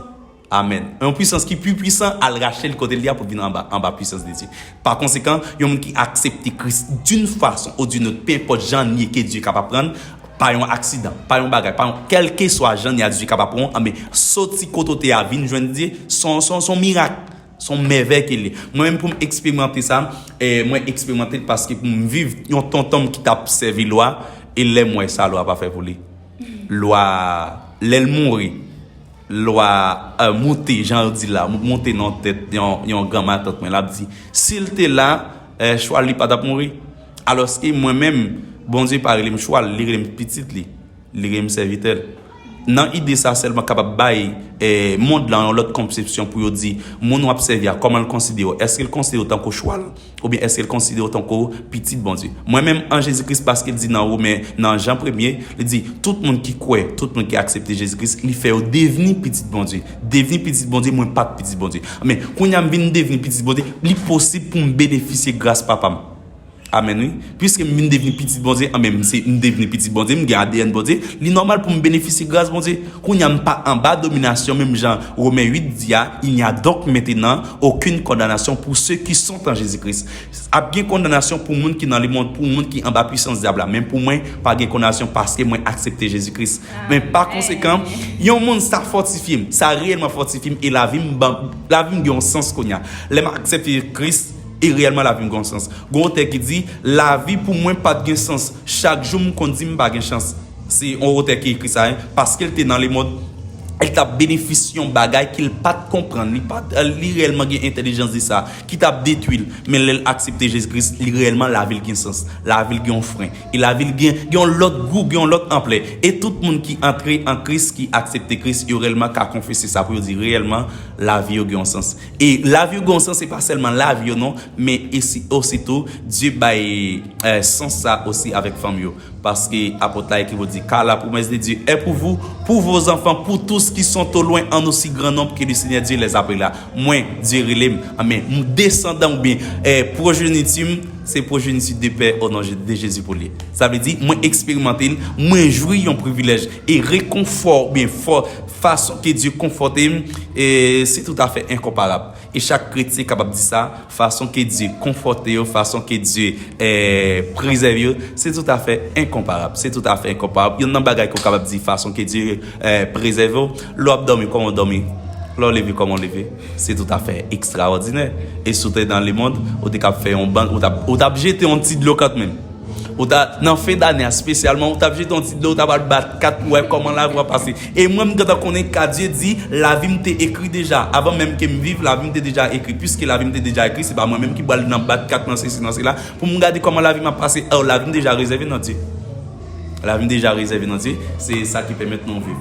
amèn, yon pwisans ki pi pwisan al rache l kote l ye a pou l vin anba, anba pwisans de Dye. Pa konsekan, yon moun ki aksepte Kris d'une façon ou d'une autre, pe enpòt jan l ye ke Dye kapab pran l, pa yon aksidan, pa yon bagay, pa yon, kèlkeswa jan l ye a Dye kapab pran w, anben, soti kote w te a vin jwenn Dye, se yon, se yon, se yon mirak, se yon mèvèy ke l ye. Mwen menm pou m eksperimante sa, eh, mwen eksperimante l paske pou m viv yon tonton m ki t ap sèvi lwa, e lè m wè sa lwa pa fè pou li. Lwa, lè l mouri, lwa eh, moute, jan yo di la, moute nan tèt yon, yon gran matant mwen, l ap di, si l te la, eh, chwal li pa t ap mouri. Alòske mwen menm, Bondye pa rele m chwal, li rele m pitit li, li rele m sèvitè l. Nan ide sa sèlman kapab bay eh, mond lan yon lòt konsepsyon pou yo di, moun w ap sèvi a, kòman l konsidere w? Èske l konsidere w tankou chwal? Oubyen èske l konsidere w tankou pitit Bondye? Mwen menm, an Jezi Kris, paske l di nan Women, nan Jan premye, li di, tout moun ki kwè, tout moun ki aksepte Jezi Kris, li fè yo devni pitit Bondye. Devni pitit Bondye, mwen pa t pitit Bondye. Men, kounye a m vin devni pitit Bondye, li posib pou m benefisye gras Papa m. Amèn, wi. Piske m vin devni pitit Bondye, anben, m se, m devni pitit Bondye, m gen A D N Bondye, li nòmal pou m benefisye gras Bondye. Kounye a m pa anba dominasyon, menm jan Women uit di a, il n'y a donc maintenant aucune condamnation pour ceux qui sont en Jésus-Christ. Ap gen kondanasyon pou moun ki nan lemonn, pou moun ki anba pwisans dyab la. Men pou mwen, pa gen kondanasyon paske mwen aksepte Jezi Kris. Men pa konsekan, yon moun sa fòtifye m, sa reyèlman fòtifye m e lavi m ban, lavi m gen yon sans kounye a. Lè m aksepte Kris, e reyèlman lavi m gen yon sans. Gon otè ki di, lavi pou mwen pa t gen sans. Chak jou m konn di m pa gen chans. Se yon otè ki ekri sa, en, paske l te nan lemonn, L t ap benefisye yon bagay ke l pa t konprann, li pa t, li reyèlman gen entèlijans de sa, ki t ap detwi l. Men lè l aksepte Jezi Kris, li reyèlman lavi l gen sans, lavi l gen yon fren, e lavi l gen, gen yon lòt gou, gen yon lòt anplè. E tout moun ki antre an Kris, ki aksepte Kris, yo reyèlman ka konfese sa pou yo di reyèlman lavi yo gen yon sans. E lavi yo gen yon sans, se pa sèlman lavi yo non, men esi, ositou, Dye bay, eh, sans sa osi avèk fanmi yo. Paske apot la ekri pou di, car la promesse de Dieu est pour vous, pour vos enfants, pour tous qui sont au loin, en aussi grand nombre que le Seigneur Dieu les appellera. Mwen, Dye rele m, men m desandan oubyen, eh, pwojeniti m, se pwojeniti de pè o non de Jezi pou li. Sa vle di, mwen eksperimante l, mwen jwi yon privilèj e rekonfò oubyen fò, fason ke Dye konfòte m, e se toutafè enkonparab. E chak kretyen kapab di sa, fason ke Dye konfòte yo, fason ke Dye, eh, prezève yo, se toutafè enkonparab. Se toutafè enkonparab. Youn nan bagay ke w kapab di, fason ke Dye, eh, prezève w, lè w ap dòmi, kòman w dòmi, lè w leve, kòman w leve, se toutafè ekstraòdinè. E si w te nan lemonn, ou te kab fè yon bann, ou t ap, ou t ap jete yon ti dlo kanmenm. Ou ta, nan fen dane a, espesyalman, ou t ap jete yon ti dlo, ou ta pral bat kat pou wè kòman lavi w ap pase. E mwen, m gentan konnen ka Dye di, lavi m te ekri deja. Avan menm ke m viv, lavi m te deja ekri. Piske lavi m te deja ekri, se pa mwen menm ki pral nan bat kat nan sesi, nan sela, pou m gade kòman lavi m ap pase. Oh, lavi m deja rezève nan Dye. Lavi m deja rezève nan Dye. Se sa ki pèmèt nou viv.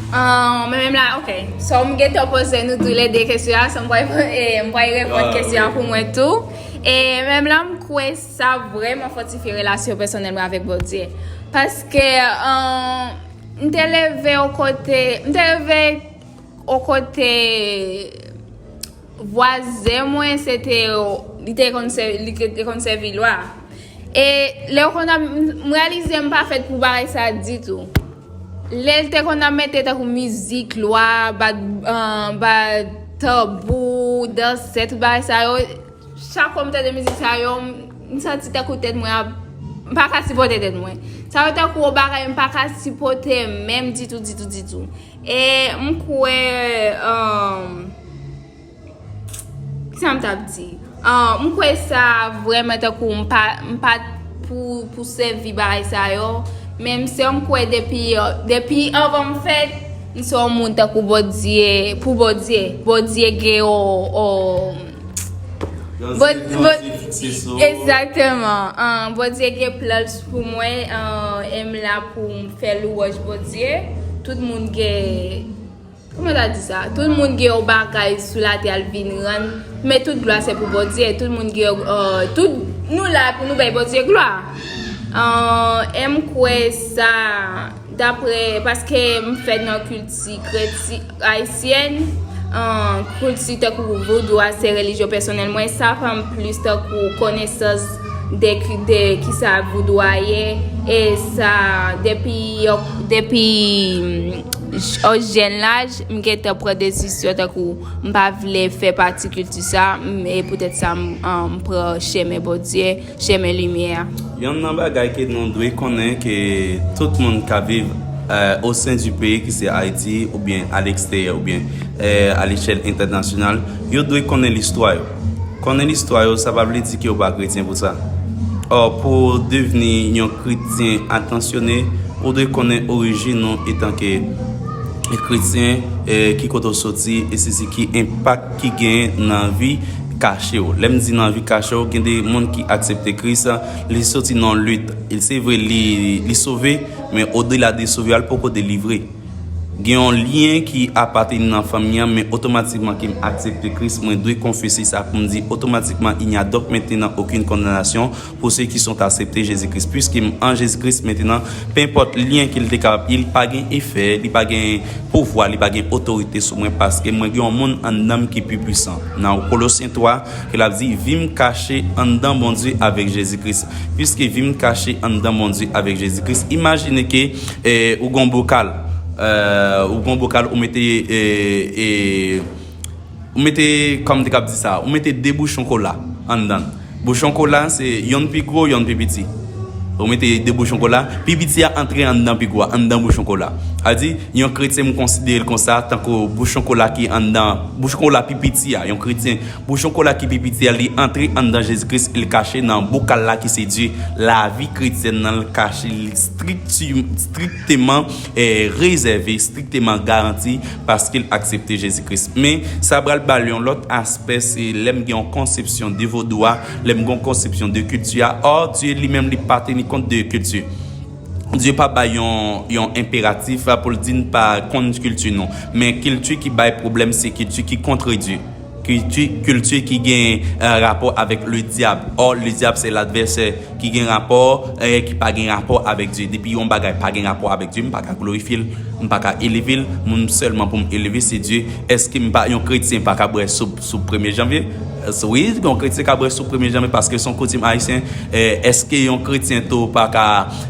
Ah, men menm la, ok. So, m gentan poze nou toulede kesyon an, so m pral, eh, m pral reponn kesyon an pou mwen tou. E menm la, m kwè sa vrèman fòtifye relasyon pèsonèl mwen avèk Bondye. Paske, ah, m te leve o kote, m te leve o kote vwazen mwen, se te, li te konn sè-, li te konn sèvi lwa. E lè w konn ap, m reyalize m pa fèt pou bagay sa ditou. Lè l te konn ap mete tankou mizik lwa, bat, ah, bat tanbou, dansè, tout bagay sa yo, chak fwa m tande mizik sa yo, m, m santi tankou tèt mwen ap, m pa ka sipòte tèt mwen. Sa yo tankou yon bagay m pa ka sipòte menm ditou, ditou, ditou. E m kwè, um, kisa m t ap di? Ah, m kwè sa vrèman tankou m pa, m pa t pou, pou sèvi bagay sa yo. Men m se m kwè depi, depi anvan m fèt, m se yon moun tankou Bondye, pou Bondye. Bondye gen yon, yon, Bondye, egzakteman. Ah, Bondye gen plans pou mwen, ah, e m la pou m fè lwanj Bondye. Tout moun gen, kòman ta di sa? Tout moun gen yon bagay sou latè al vin rann, men tout glwa se pou Bondye. Tout moun gen, ah, tout nou la pou nou bay Bondye glwa. Ah, e m kwè sa, daprè, paske m fèt nan kilti kreti-, ayisyèn, ah, kilti tankou vodou a se relijyon pèsonèl mwen, sa fè m plis tankou konesans de ki, de kisa vodou a ye, e sa, depi, depi, mm, o jèn laj, m gentan pran desizyon tankou m pa vle fè pati kilti sa, m, e poutèt sa, m, ah, m pran chemen Bondye, chemen limyè a. Youn nan bagay ke nou dwe konnen ke tout moun k ap viv, eh, au sein du pays, ki se Ayiti, oubyen à l'extérieur, oubyen, eh, à l'échelle internationale, yo dwe konnen listwa yo. Konnen listwa yo, sa pa vle di ke yo pa kretyen pou sa. Or, pou w devni yon kretyen atansyone, ou dwe konnen orijin ou etanke kretyen, eh, ki kote w soti, e sesi ki enpak ki gen nan vi kache w. Lè m di nan vi kache w, gen de moun ki aksepte Kris, li soti nan lit. Se vre, li, li sove, men odela de sove a, l poko delivre. Gen yon lyen ki apateni nan fanmi an, men otomatikman ke m aksepte Kris, mwen dwe konfese sa pou m di otomatikman, il n'y a donc maintenant aucune condamnation pour ceux qui sont acceptés Jésus-Christ. Piske m an Jezi Kris mentenan, penenpòt lyen ke l te kapab, li pa gen efè, li pa gen pouvwa, li pa gen otorite sou mwen, paske mwen gen yon moun anndan m ki pi pwisan. Nan Kolosyen twa, ke l ap di, vi m kache anndan Bondye avèk Jezi Kris. Piske vi m kache anndan Bondye avèk Jezi Kris, imajine ke, eh, ou gen yon bokal, eh, ou gen yon bokal, ou mete, eh, eh, ou mete, kòman m te kab di sa, ou mete de bouchon kola anndan l. Bouchon kola, se yonn pi gwo, yonn pi piti. Ou mete de bouchon kola, pi piti a antre anndan pi gwo a, anndan bouchon kola. A di, yon kretyen, m konsidere l konsa, tankou bouchon kola ki anndan, bouchon kola pi piti a, yon kretyen, bouchon kola ki pi piti a, li antre anndan Jezi Kris, li kache nan bokal la ki se Dye. Lavi kretyèn nan, l kache, li strikti-, strikteman, eh, rezève, strikteman garanti, paske l aksepte Jezi Kris. Men, sa pral ba l yon lòt aspè, se lè m gen yon konsepsyon de vodou a, lè m gen yon konsepsyon de kilti a, ò, Dye li menm, li pa teni kont de kilti. Dye pa bay yon, yon enperatif pou l di n pa konn kilti nou. Men kilti ki bay pwoblèm, se kilti ki kontre Dye. Kilti, kilti ki gen, eh, rapò avèk le dyab. Ò, le dyab, se ladvèsè ki gen rapò, eh, ki pa gen rapò avèk Dye. Depi yon bagay pa gen rapò avèk Dye, m pa ka glorifye l, m pa ka eleve l. Moun sèlman pou m eleve, se Dye. Èske m pa, yon kretyen pa ka bwè soup sou premye janvye? Eh, wi, yon kretyen ka bwè soup premye janvye paske se yon koutim ayisyen. Eh, èske yon kretyen tou pa ka,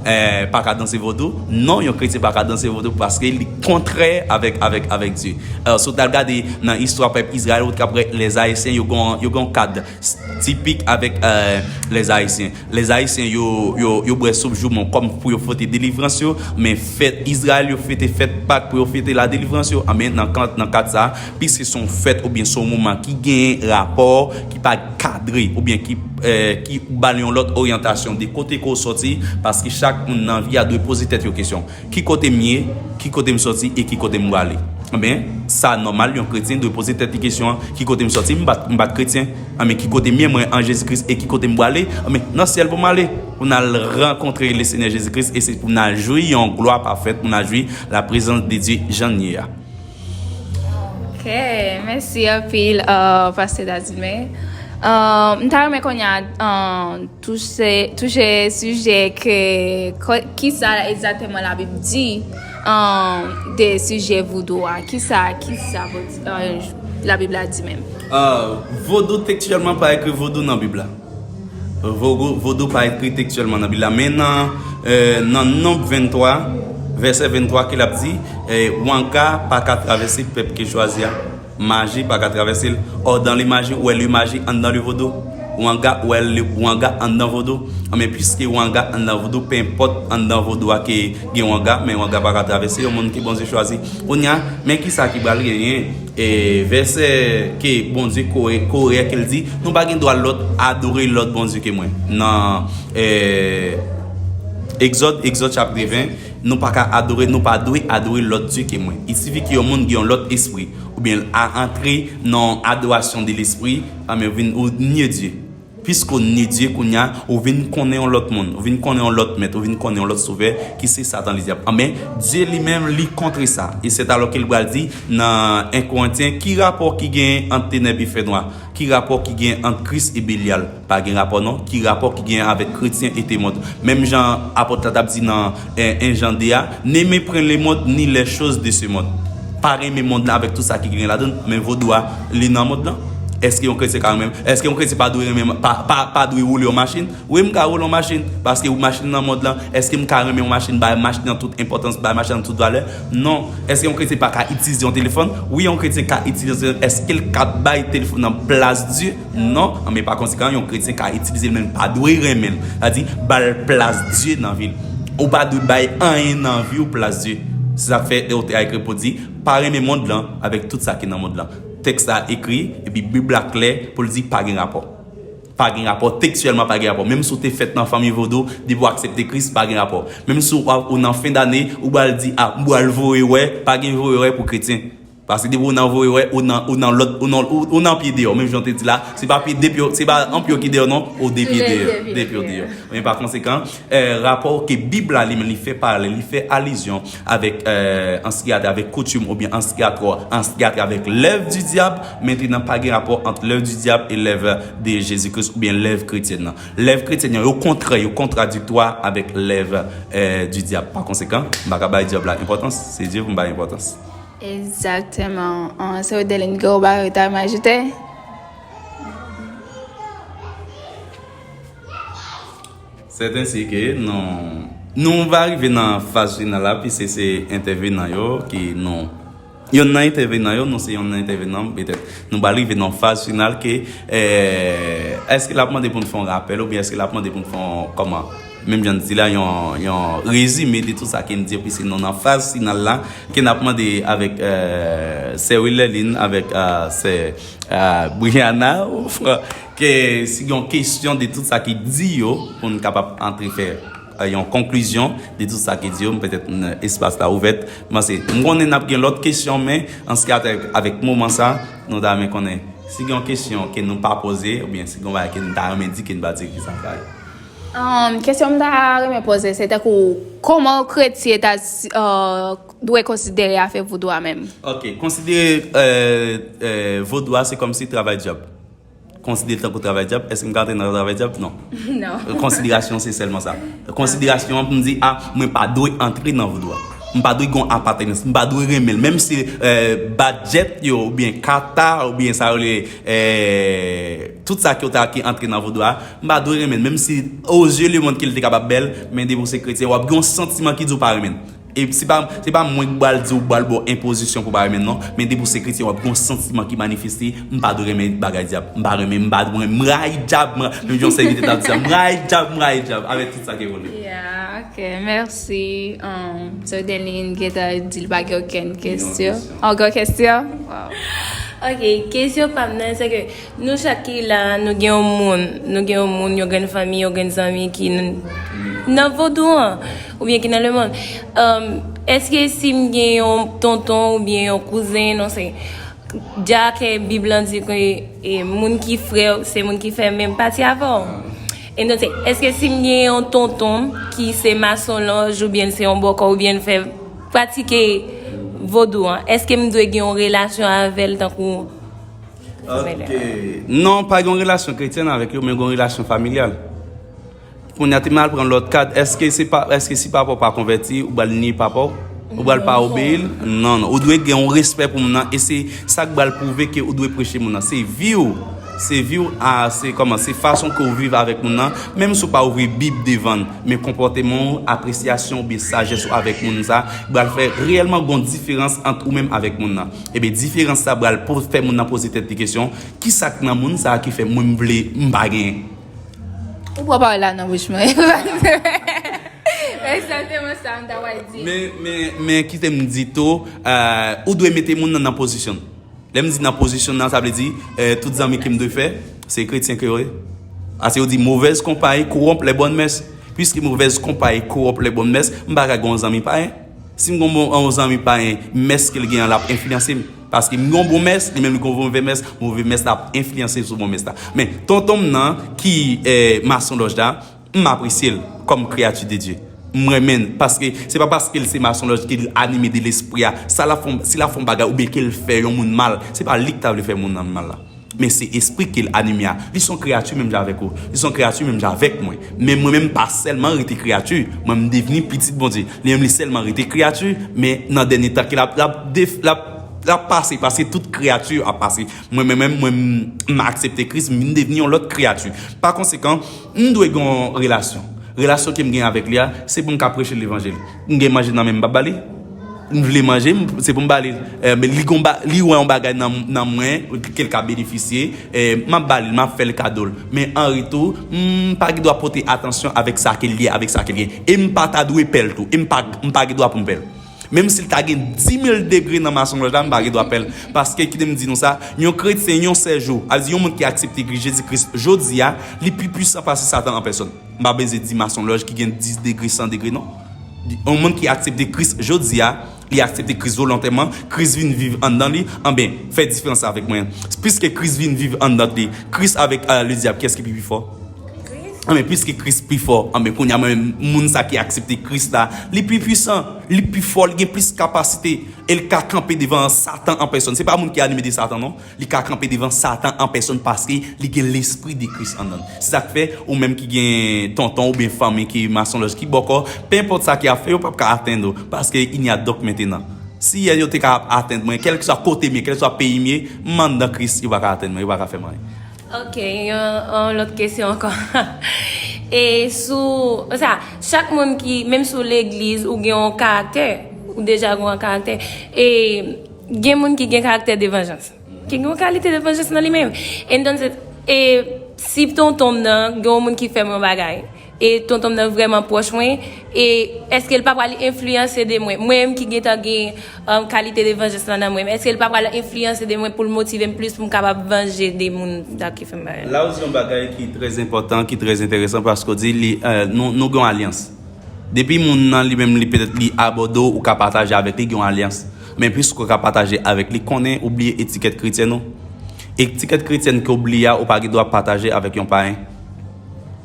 eh, pa ka danse vodou? Non, yon kretyen pa ka danse vodou paske li kontrè avèk, avèk, avèk Dye. Eh, si w t al gade nan istwa pèp Izrayèl, ou t ap wè Lèzayisyen, yo gen, yo gen yon kad s-, tipik avèk, eh, Lèzayisyen. Lèzayisyen, yo, yo, yo bwè soup joumon kòm pou yo fete delivrans yo, men fèt Izrayèl, yo fete fèt Pak pou yo fete ladelivrans yo. Anben, nan kan, nan kad sa, piske se yon fèt oubyen se yon moman ki gen rapò, ki pa kadre, oubyen ki, eh, ki ba l yon lòt oryantasyon de kote ke w sòti, paske chak moun nan vi a dwe poze tèt yo kesyon. Ki kote m ye, ki kote m sòti e ki kote m prale? Anben, sa nòmal, yon kretyen dwe poze tèt li kesyon an, ki kote m sòti? M pa t, m pa t kretyen. Anben, ki kote m ye, mwen, an Jezi Kris, e ki kote m prale? Anben, nan syèl pou m ale, pou n al rankontre le Senyè Jezi Kris, e se pou n al jwi yon glwa pafèt, pou n al jwi la prezans de Dye jan n ye a. Ok, mèsi anpil, uh, Pastè Dadime. Uh, m ta renmen kounye a, uh, touche, touche sijè ke, ko-, kisa egzakteman Labib di, um, de sijè vodou a. Kisa, kisa, uh, Labib la di menm? Uh, vodou, tekstyèlman, pa ekri vodou nan Bib la. Vodou, vodou pa ekri tekstyèlman nan Bib la, men nan, eh, nan Nonb venntwa, vèsè venntwa, ki l ap di, eh, wanga pa ka travèse pèp ke chwazi a. Maji pa ka travèse l. Or, dans le maji, ou wè le maji anndan le vodou. Wanga, ou wè le wanga anndan vodou. Anben, piske wanga anndan vodou, penpòt anndan vodou a ke gen wanga, men wanga pa ka travèse yon moun ke Bondye chwazi. Kounye a, men kisa ki pral genyen? E vèsè ke Bondye kore-, kore ke l di, nou pa gen dwa lòt adore lòt bondye ke mwen. Nan, eh, Egzòd, Egzòd chapit ven, nou pa ka adore, nou pa dwe adore lòt dye ke mwen. Il sifi ke yon moun gen yon lòt espri, oubyen l a antre nan adorasyon de lespri, anben, ou vin, ou nye Dye. Piske w ni Dye kounye a, ou vin konnen yon lòt moun, ou vin konnen yon lòt mèt, ou vin konnen yon lòt sovè, ki se Satan Ledyab. Anben, Dye li menm, li kontre sa. E se alò ke l pral di nan en Korentyen, ki rapò ki gen ant tenèb e fènwa? Ki rapò ki gen ant Kris e Belyal? Pa gen rapò non. Ki rapò ki gen avèk kretyen e temond? Menm jan apot la t ap di nan en, en Jan de a, ne méprenez le monde ni les choses de ce monde. Pa renmen mond lan avèk tout sa ki gen ladan l, men vodou a, li nan mond lan. Èske yon kretyen ka renmen, èske yon kretyen pa dwe renmen, pa, pa, pa dwe woule yon machin? Wi, m ka woule yon machin, paske machin nan mond lan. Èske m ka renmen yon machin, bay machin nan tout enpòtans, bay machin nan tout valè? Non. Èske yon kretyen pa ka itilize yon telefòn? Wi, yon kretyen ka itilize yon telefòn. Èske l ka bay telefòn nan plas Dye? Non. Anben, pa konsekan, yon kretyen ka itilize l, men l pa dwe renmen l. Sa di, ba l plas Dye nan vi l. Ou pa dwe bay anyen nan vi w plas Dye. Se sa k fè yo te ekri pou di, pa renmen mond lan avèk tout sa ki nan mond lan. Tèks la ekri, epi Bib la klè pou l di pa gen rapò. Pa gen rapò, tekstyèlman pa gen rapò. Menm si w te fèt nan fanmi vodou, depi w aksepte Kris, pa gen rapò. Menm si w, ou nan fen dane, ou pral di, a, m pral voye wè, pa gen voye wè pou kretyen. Paske depi w nan voye wè, ou nan, ou nan lòt, ou nan, ou, ou nan pye deyò. Menm jan w te di la, se pa pye, de pye, se pa yon pye ki deyò, non, ou de pye deyò, de pye deyò. Men pa konsekan, eh, rapò ke Bib la li menm li fè pale, li fè alizyon avèk, eh, an sa ki gen a wè avèk koutim oubyen an sa ki gen a wè, an sa ki gen a wè avèk lèv di dyab. Mentnan, pa gen rapò ant lèv di dyab e lèv de Jezi Kris oubyen lèv kretyèn nan. Lèv kretyèn nan, yo kontrè, yo kontradiktwa avèk lèv, eh, di dyab. Pa konsekan, m pa ka bay dyab la enpòtans, se Dye pou m bay enpòtans. Egzakteman. Ah, se Odeline ke ou ba yo ta ajoute? Sèten si ke nou, nou va rive nan faz final la, piske se entèvenan yo ki nou, yonn nan entèvenan yo, nou se yonn nan entèvenan, petèt. Nou va rive nan faz final ke, eh, èske l ap mande pou n fè yon rapèl oubyen èske l ap mande pou n fè yon kòman? Menm jan n di la, yon, yon rezime de tout sa ke n di yo, piske nou nan faz final la, ke n ap mande avèk, euh, sè Willerline, avèk, euh, sè, euh, Brianna, ke si gen yon kesyon de tout sa ki di yo, pou n kapab antre fè, euh, yon konklizyon de tout sa ki di yo, petèt, n, espas la ouvèt. Mwen se, m konnen n ap gen lòt kesyon, men an se ki atè avèk moman sa, nou ta renmen konnen si gen yon kesyon ke nou pa poze, oubyen si gen yon bagay ke nou ta renmen di ke n pa di, ki sa sa ye. Um, kesyon m ta renmen poze, se tankou, kòman yon kretyen ta, uh, dwe konsidere afè vodou a menm? Ok, konsidere, euh, euh, vodou a se kòmsi travay dyab. Konsidere l tankou travay dyab. Èske m ka antre nan travay dyab? Non. Non. Konsiderasyon se sèlman sa. Konsiderasyon an pou m di, ah, mwen pa dwe antre nan vodou a. M pa dwe gen yon apatenans. M pa dwe renmen l. Menm si, euh, badjèt yo, oubyen kata, oubyen sa yo rele, euh, tout sa ki yo ta ki antre nan vodou a, m pa dwe renmen l. Menm si, aux yeux le monde, ke l te kapab bèl, men depi w se kretyen, w ap gen yon santiman ki di w pa renmen l. E se pa, se pa mwen ki pral di w, pral ba w enpozisyon pou w pa renmen l, non. Men depi w se kretyen, w ap gen yon santiman ki manifeste, m pa dwe renmen bagay dyab. M pa renmen, m pa dwe renmen, m rayi dyab, m ra-, menm jan sèvitè t ap di sa, m rayi dyab, m rayi dyab, avèk tout sa ke yo li. Yeah, ok, mèsi. Um, Sè Denline gentan di l pa gen okenn kesyon. Okenn kesyon? Wow. Ok, kesyon pa m nan, se ke nou chak ki la, nou gen yon moun, nou gen yon moun, yon grenn fanmi, yon grenn zanmi ki n- nan vodou an, oubyen ki nan lemonn. Um, èske si m gen yon tonton oubyen yon kouzen, non, se dja ke Bib lan di ke e, moun ki frè w, se moun ki fè menm pati avè w. E nou se, èske si m gen yon tonton m ki se masonlòj oubyen se yon bòkò oubyen l fè pratike vodou an, èske m dwe gen yon relasyon avè l tankou Ok. Non, pa gen yon relasyon kretyèn avèk yo, men gen yon relasyon familyal. Kounye a, te m al pran lòt kad, èske se pa, èske si papa w pa konvèti, ou pral nye papa w? Ou pral pa obeyi l? Non, non. Ou dwe gen yon respè pou moun nan, e se sa k pral pwouve ke ou dwe preche moun nan. Se vi w, se vi w, a, se kòman, se fason ke w viv avèk moun nan. Menm si w pa ouvri Bib devan l, men konpòteman w, apresyasyon w, oubyen sajès ou avèk moun sa, pral fè reyèlman gon diferans ant ou menm avèk moun nan. Ebyen, diferans sa pral po-, fè moun nan poze tèt li kesyon, kisa k nan moun sa ki fè mwen m vle, m pa genyen? Ou pran pawòl la nan bouch mwen. Egzakteman sa m ta pral di. Men, men, men kite m di tou, euh, ou dwe mete moun nan nan pozisyon l. Lè m di nan pozisyon l nan, sa vle di, euh, tout zanmi ke m dwe fè, se kretyen ke yo ye. Ase yo di, mauvaise compagnie corrompt les bonnes mœurs. Piske mauvaise compagnie corrompt les bonnes mœurs, m pa ka gen yon zanmi payen. Si m gen yon bon, yon zanmi payen, mès ke l gen an, l ap enfliyanse m. Paske m gen yon bon mès, li menm li gen yon move mès, move mès la ap enfliyanse sou bon mès la. Men, tonton m nan, ki, eh, masonlòj la, m apresye l kòm kreyati de Dye. M renmen l, paske se pa paske l se masonlòj ke l anime de lespri a. Sa l ap fè, si l ap fè yon bagay oubyen ke l fè yon moun mal, se pa li k ta vle fè moun nan mal la. Men se espri ke l anime a. Li se yon kreyati menm jan avèk ou. Li se yon kreyati menm jan avèk mwen. Men mwen menm pa sèlman rete kreyati. Mwen m devni pitit Bondye. Li menm li sèlman rete kreyati, men nan dènye tan ke l ap, l ap def-, l ap, l ap pase, paske tout kreyati ap pase. Mwen menm, mwen, mwen m aksepte Kris, m vin devni yon lòt kreyati. Pa konsekan, m dwe gen yon relasyon. Relasyon ke m gen avèk li a, se pou m ka preche levanjil. M gen manje nan men m, m p ap ba li. M vle manje, m, se pou m ba li. Eh, men li gon ba, li wè yon bagay nan, nan mwen, ke l ka benefisye. Eh, m ap ba li, m ap fè l kado l. Men an retou, m pa gen dwa pote atansyon avèk sa ke l ye, avèk sa ke l gen. E m pa ta dwe pè l tou. E m pa, m pa gen dwa pou m pè l. Menm si l ta gen dimil degre nan masonlòj la, m pa gen dwa pè l. Paske, kite m di nou sa, yon kretyen, yon sèl jou, a di yon moun ki aksepte Kris, Jezi Kris, jodi a, li pi pwisan pase Satan an pèsòn. M pa bezwen di masonlòj ki gen dis degre, san degre, non. Yon moun ki aksepte Kris jodi a, li aksepte Kris volontèman, Kris vin viv anndan li, anben, fè diferans avèk mwen. Piske Kris vin viv anndan li, Kris avèk, euh, ledyab, kiyès ki pi, pi fò? Anben, piske Kris pi fò, anben, kounye a mwen menm, moun sa ki aksepte Kris la, li pi pwisan, li pi fò, li gen plis kapasite, e l ka kanpe devan Satan an pèsòn. Se pa moun ki anime de Satan, non. Li ka kanpe devan Satan an pèsòn paske li gen lespri de Kris anndan l. Se sa k fè, ou menm ki gen tonton oubyen fanmi ki masonlòj, ki bòkò, penenpòt sa ki ap fè, yo p ap ka atenn ou, paske il n'y a d'hoc maintenant. Si yè yo te ka atenn mwen, kèlkeswa kote m ye, kèlkeswa peyi m ye, m anndan Kris, yo pa ka atenn mwen, yo pa ka fè m anyen. Ok, yon, yon lòt kesyon ankò. E sou, sa, chak moun ki, menm sou legliz, ou gen yon karaktè, ou deja gen yon karaktè. E gen moun ki gen karaktè de vanjans. Ki gen yon kalite de vanjans nan li menm. Entonces, e si tonton m nan, gen yon moun ki fè m yon bagay, E tonton m nan vrèman pwòch mwen. E èske l pa pral enfliyanse de mwen? Mwen menm ki gentan gen um, kalite de vanjans lan nan mwen, èske l pa pral enfliyanse de mwen pou l motive m plis pou m kapab vanje de moun sa ki fè m bagay? La ou di yon bagay ki trè enpòtan, ki trè enteresan, paske w di li, euh, nou, nou gen yon alyans. Depi moun nan li menm li petèt li abòde w, ou ka pataje avèk li, gen yon alyans. Men piske w ka pataje avèk li, konnen ou bliye etikèt kretyèn ou. Etikèt kretyèn ke w bliye a, ou pa gen dwa pataje avèk yon payen.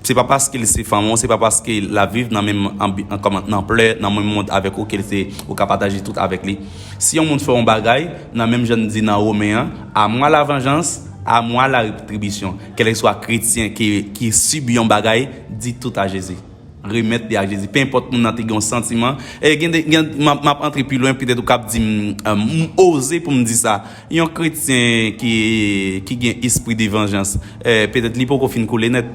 Se pa paske l se fanmi w, se pa paske l ap viv nan menm anbi- an- kòman, nan plè, nan menm mond avèk ou, ke l se, ou ka pataje tout avèk li. Si yon moun fè yon bagay, nan menm jan n di nan Women an, à moi la vengeance, à moi la rétribution. Kèlkeswa kretyen ki, ki sibi yon bagay, di tout a Jezi. Remèt li ak Jezi. Penenpòt moun nan te gen yon santiman. E gen de, gen, m ap, m ap antre pi lwen, petèt ou kab di m, euh, m oze pou m di sa. Yon kretyen ki, ki gen espri de vanjans, euh, petèt li poko fin koule nèt.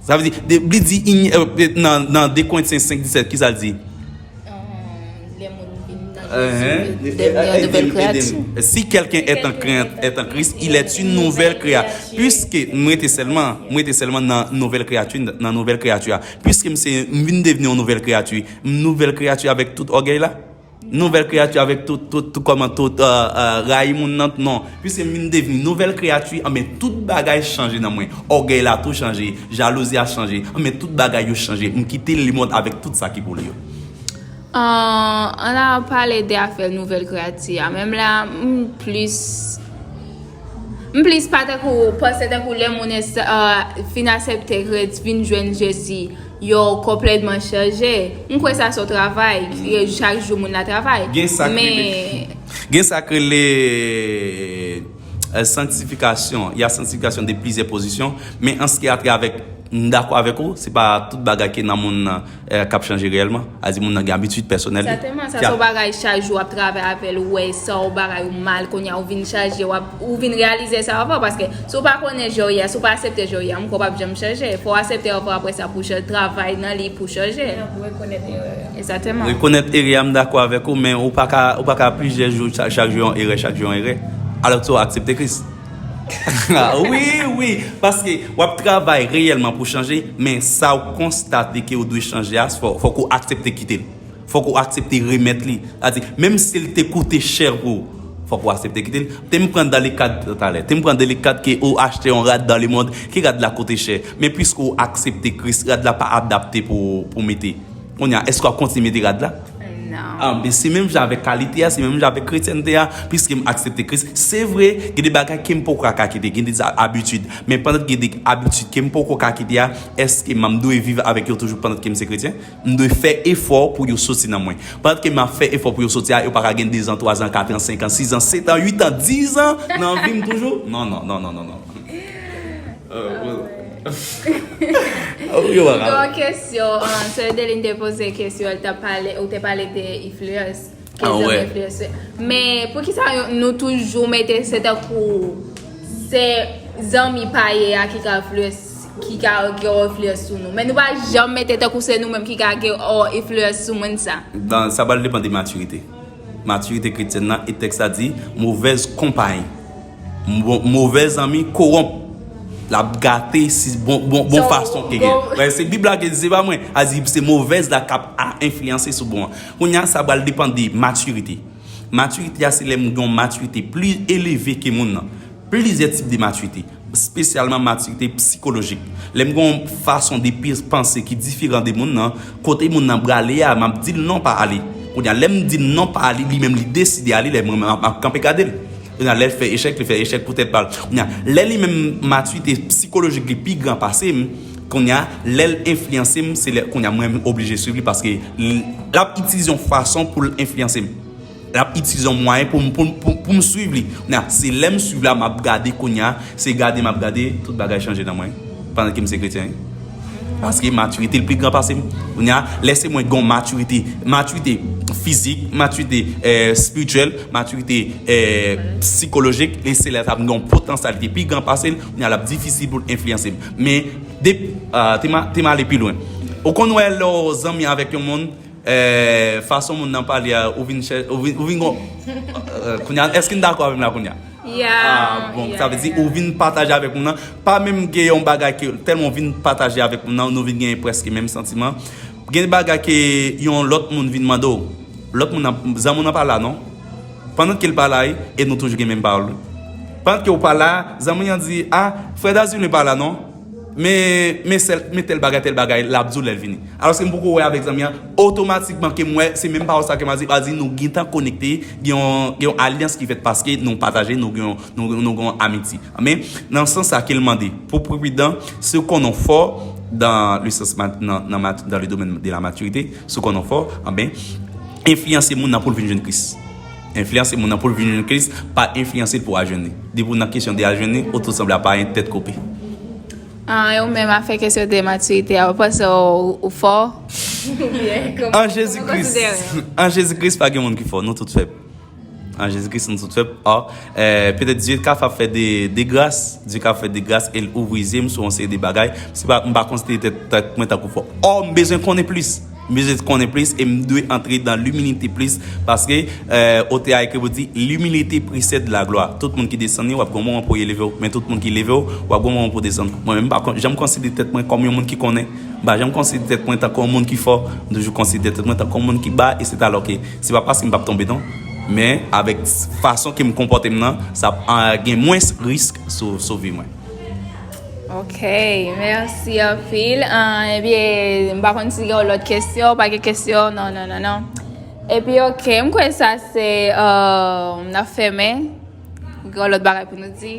Sa vle di, de, li di, ini- euh, nan, nan de Korentyen senk disèt, ki sa l di? Lè moun vin nan Jezi, devni yon nouvèl kreyati. Si quelqu'un est en Christ, est en Christ, il est une nouvelle créature. Puiske m rete sèlman, m rete sèlman nan nouvèl kreyati, nan nouvèl kreyati a. Puiske m se, m vin devni yon nouvèl kreyati. M nouvèl kreyati avèk tout ògèy la. Nouvèl kreyati avèk tout, tout, tout, kòman, tout, euh, euh, rayi moun nan, non. Piske m vin devni nouvèl kreyati, anben tout bagay chanje nan mwen. Ògèy la tou chanje, jalouzi a chanje, anben tout bagay yo chanje. M kite lemonn avèk tout sa ki pou li yo. An, an ap pale de afè nouvèl kreyati a. Menm la, m plis, m plis pa tankou, panse tankou lè moun es- euh, fin aksepte Kris, vin jwenn Jezi, yo konplètman chanje. M kwè sa se yon travay, e chak jou moun la travay. Gen sa k rele, Men, gen sa k rele, euh, sanctification. Il y a sanctification de plusieurs positions, men an ce qui a trait avec, m dakò avèk ou, se pa tout bagay ki nan moun nan, euh, k ap chanje reyèlman. A di moun nan gen abitid pèsonèl li. Sètènman, sa se yon bagay chak jou w ap travay avè l, ou wè sa yon bagay ou mal, kounye a ou vin chanje, w ap, ou vin reyalize sa avan, paske si w pa konnen jan w ye a, si w pa aksepte jan w ye a, m kwè w p ap janm chanje. Fò w aksepte avan, apre sa, pou w travay nan li, pou w chanje. Egzakteman. Rekonèt erè a, m dakò avèk ou, men ou pa ka, ou pa ka plizyè jou, chak, chak jou yon erè, chak jou yon erè. Alòske w aksepte Kris. Wi, wi, paske w ap travay reyèlman pou chanje, men sa w konstate ke w dwe chanje a, fò, fòk ou aksepte kite l. Fòk ou aksepte remèt li. Sa di, menm si l te koute chè pou ou, fòk ou aksepte kite l. Te m pran dans le cadre talè, te m pran dans le cadre ke ou achte yon rad dans le monde, ke rad la koute chè. Men piske ou aksepte Kris, rad la pa adapte pou, pou mete. Kounye a, èske w ap kontinye mete rad la? Non. Ah, men se menm jan avèk kalite a, se menm jan avèk kretyènte a, piske m aksepte Kris. Se vre, gen de bagay ke m poko ka kite, gen de abitid. Men pandan gen de abitid ke m poko ka kite a, èske m ap dwe viv avèk yo toujou pandan ke m se kretyen? M dwe fè efò pou yo soti nan mwen. Pandan ke m ap fè efò pou yo soti a, yo pa ka gen dezan, twazan, katran, senkan, sizan, setan, uitan, dizan nan vi m toujou? Non, non, non, non, non, non. Euh, well. Oh, yo pa ka. Yon kesyon, ah, sè Deline te poze kesyon, l te pale, ou te pale de influence. Ah, ouais. Influence. Men poukisa yo- nou toujou mete se tankou se zanmi pa ye a ki ka influence, ki ka gen yon influence sou nou. Men nou pa janm mete tankou se nou menm ki ka gen yon influence sou moun sa. Sa pral depann de matirite. Matirite kretyèn nan, e tèks la di, mauvaise compagnie. Mo- Move zanmi kowonp. L ap gate si bon, bon, bon fason ke gen. Wè, se Bib la ke di, se pa mwen. A di, se movèz la k ap a- enfliyanse sou bon an. Kounye a, sa pral depann de matirite. Matirite a, se lè m gen yon matirite pli eleve ke moun nan. Plizyè tip de matirite, espesyalman matirite sikolojik. Lè m gen yon fason de pi- panse ki diferan de moun nan, kote moun nan prale a, m ap di l non, pa ale. Kounye a, lè m di l non, pa ale, li menm li deside ale, lè mwen, m ap, m ap kanpe gade l. Kounye a, lè l fè echèk, li fè echèk pou tèt pa l. Kounye a, lè li menm matirite sikolojik li pi gran pase m, kounye a, lè l enfliyanse m, se lè, kounye a, mwen menm oblije swiv li paske l, l ap itilize yon fason pou l enfliyanse m. L ap itilize yon mwayen pou m, pou, pou, pou m swiv li. Kounye a, se lè m swiv la, m ap gade kounye a, se gade m ap gade, tout bagay chanje nan mwen. Pandan ke m se kretyen, wi. Paske matirite l pi gran pase m. Kounye a, lè se mwen ki gen yon matirite, matirite fizik, matirite, eh, espirityèl, matirite, eh, sikolojik, e se lè sa m gen yon potansyalite pi gran pase l, kounye a l ap difisil pou l enfliyanse m. Men, de, ah, te m a- te m ale pi lwen. Ou konn wè lè w zanmi avèk yon moun, Eh, fason moun nan pale a, ou vin chè, ou vin, ou vin gon, eh, kounye a, èske n dakò avè m la kounye a? Ah, bon, sa vle di ou vin pataje avèk moun nan. Pa menm gen yon bagay ke tèlman ou vin pataje avèk moun nan, nou vin gen prèske menm santiman. Gen bagay ke yon lòt moun vin mande w. Lòt moun nan, zanmi w nan pa la non. Pandan ke l pa la, e nou toujou gen menm pawòl. Pandan ke w pa la, zanmi an di, ah, frè Dazulien pa la non. Men, men sèl, men tèl bagay, tèl bagay, l ap di w lè l vini. Alòske m poko wè avèk zanmi an, otomatikman ke m wè, se menm pawòl sa ke m a di, pa di nou gentan konekte, gen yon, gen yon alyans ki fèt paske nou pataje, nou gen yon, nou, nou gen yon amitye. Men, nan sans sa ke l mande, pou pi pridan, se konnen w fò dans le sens mat-, nan, nan mat-, dans le domaine de la maturité, se konnen w fò, anben, enfliyanse moun nan pou l vin jwenn Kris. Enfliyanse moun nan pou l vin jwenn Kris, pa enfliyanse l pou al jwenn li. Depi w nan kesyon de al jwenn li, ou tout sanble ap pa yon tèt koupe. Ah, e ou menm afè kesyon de matirite a, ou panse ou, ou fò? An Jezi Kris, an Jezi Kris pa gen moun ki fò, nou tout fèb. An Jezi Kris, nou tout fèb. Or, eh, petèt Dye kapab fè de, de gras, Dye kapab fè de gras e l ouvri zye m sou yon seri de bagay. Se pa, m pa konsidere tèt, tèt mwen tankou fò. Or, m bezwen konnen plis. M bezwen konnen plis e m dwe antre dans l'humilité plis paske, eh, otè a ekri pou di, l'humilité précède la gloire. Tout moun ki desann li, w ap gon moman pou eleve w, men tout moun ki leve w, w ap gon moman pou desann. Mwen menm, m pa kon-, janm konsidere tèt mwen kòm yon moun ki konnen. M pa janm konsidere tèt mwen tankou yon moun ki fò. M toujou konsidere tèt mwen tankou yon moun ki ba e se talò ke se pa paske m p ap tonbe non. Men avèk fason ke m konpòte m nan, sa ap, ah, gen mwens risk sou, sou vi mwen. Ok, mèsi anpil. Ah, ebyen, m pa konn si gen yon lòt kesyon, pa gen kesyon, non, non, non, non. Epi, ok, m kwè sa se, euh, n ap fèmen. Gen yon lòt bagay pou nou di?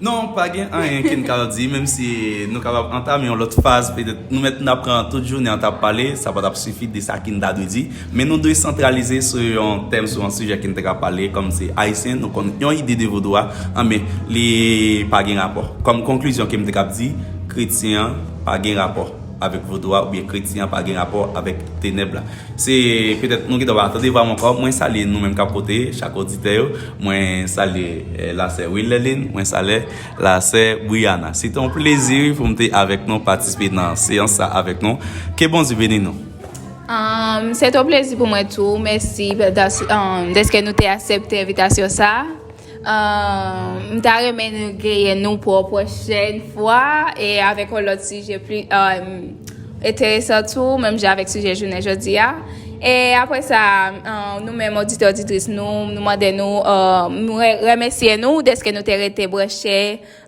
Non, pa gen anyen ke n ka di, menm si nou kapab antame yon lòt faz, petèt nou mèt n ap pran tout jounen an t ap pale, sa pa t ap sifi de sa ke n ta dwe di. Men nou dwe santralize sou yon tèm, sou yon sijè ke n te ka pale, kòm se Ayisyen, nou konn yon ide de vodou a, anben, li pa gen rapò. Kòm konklizyon ke m te kab di, kretyen an pa gen rapò avèk vodou a, oubyen kretyen an pa gen rapò avèk tenèb la. Se petèt nou gentan pa tande vwa m ankò, mwen salye nou menm k ap koute, chak oditè yo, mwen salye, eh, lasè Willelin, mwen salye lasè Briana. Se te yon plezi wi pou m te avèk nou, patisipe nan seyans sa avèk nou. Ke Bondye beni nou. Um, se te yon plezi pou mwen tou. Mèsi dèske nou te aksepte envitasyon sa. Um, m ta renmen nou genyen nou pou yon pwochèn fwa e avèk yon lòt sijè pli, um, enteresan tou, menm jan avèk sijè jounen jodi a. E apre sa, um, nou menm oditè oditris nou, nou mande nou, um, nou re-, remèsye nou dèske nou te rete branche.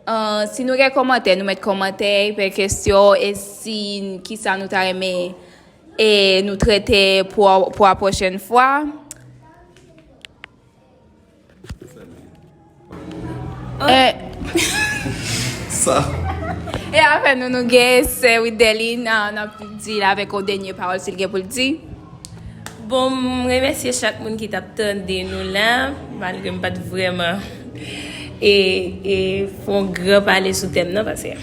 Uh, si nou gen kòmantè, nou met kòmantè, pe kesyon, e si, kisa nou ta renmen e nou trete pou, pou a pwochèn fwa. Sa. E avè nou, nou gen sè Widelin, n ap di l avèk yon dènye pawòl si l gen pou l di. Bon, m remèsye chak moun ki t ap tande nou la, malgre m pa t vrèman e, e fè yon gran pale sou tèm nan, paske.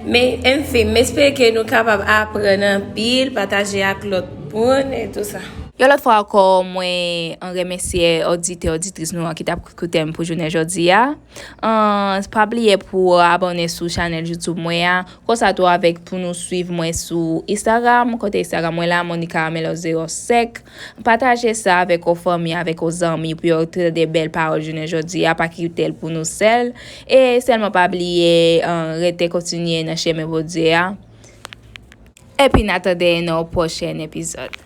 Men, enfin, m espere ke nou kapab aprann anpil, pataje ak lòt moun e tou sa. Yon lòt fwa ankò, mwen remèsye oditè, oditris nou an ki t ap koute m pou jounen jodi a. An, pa bliye pou abòne sou chanèl YouTube mwen an. Konsa tou avèk pou nou swiv mwen sou Instagram. Kote Instagram mwen la, Monica Melo zewo senk. Pataje sa avèk yon fanmi, avèk yon zanmi, pou yo tande bèl pawòl jounen jodi a, pa kite l pou nou sèl. E sèlman pa bliye, an, rete kontinye nan chemen Bondye a. Epi n a tande nan yon pwochèn epizòd.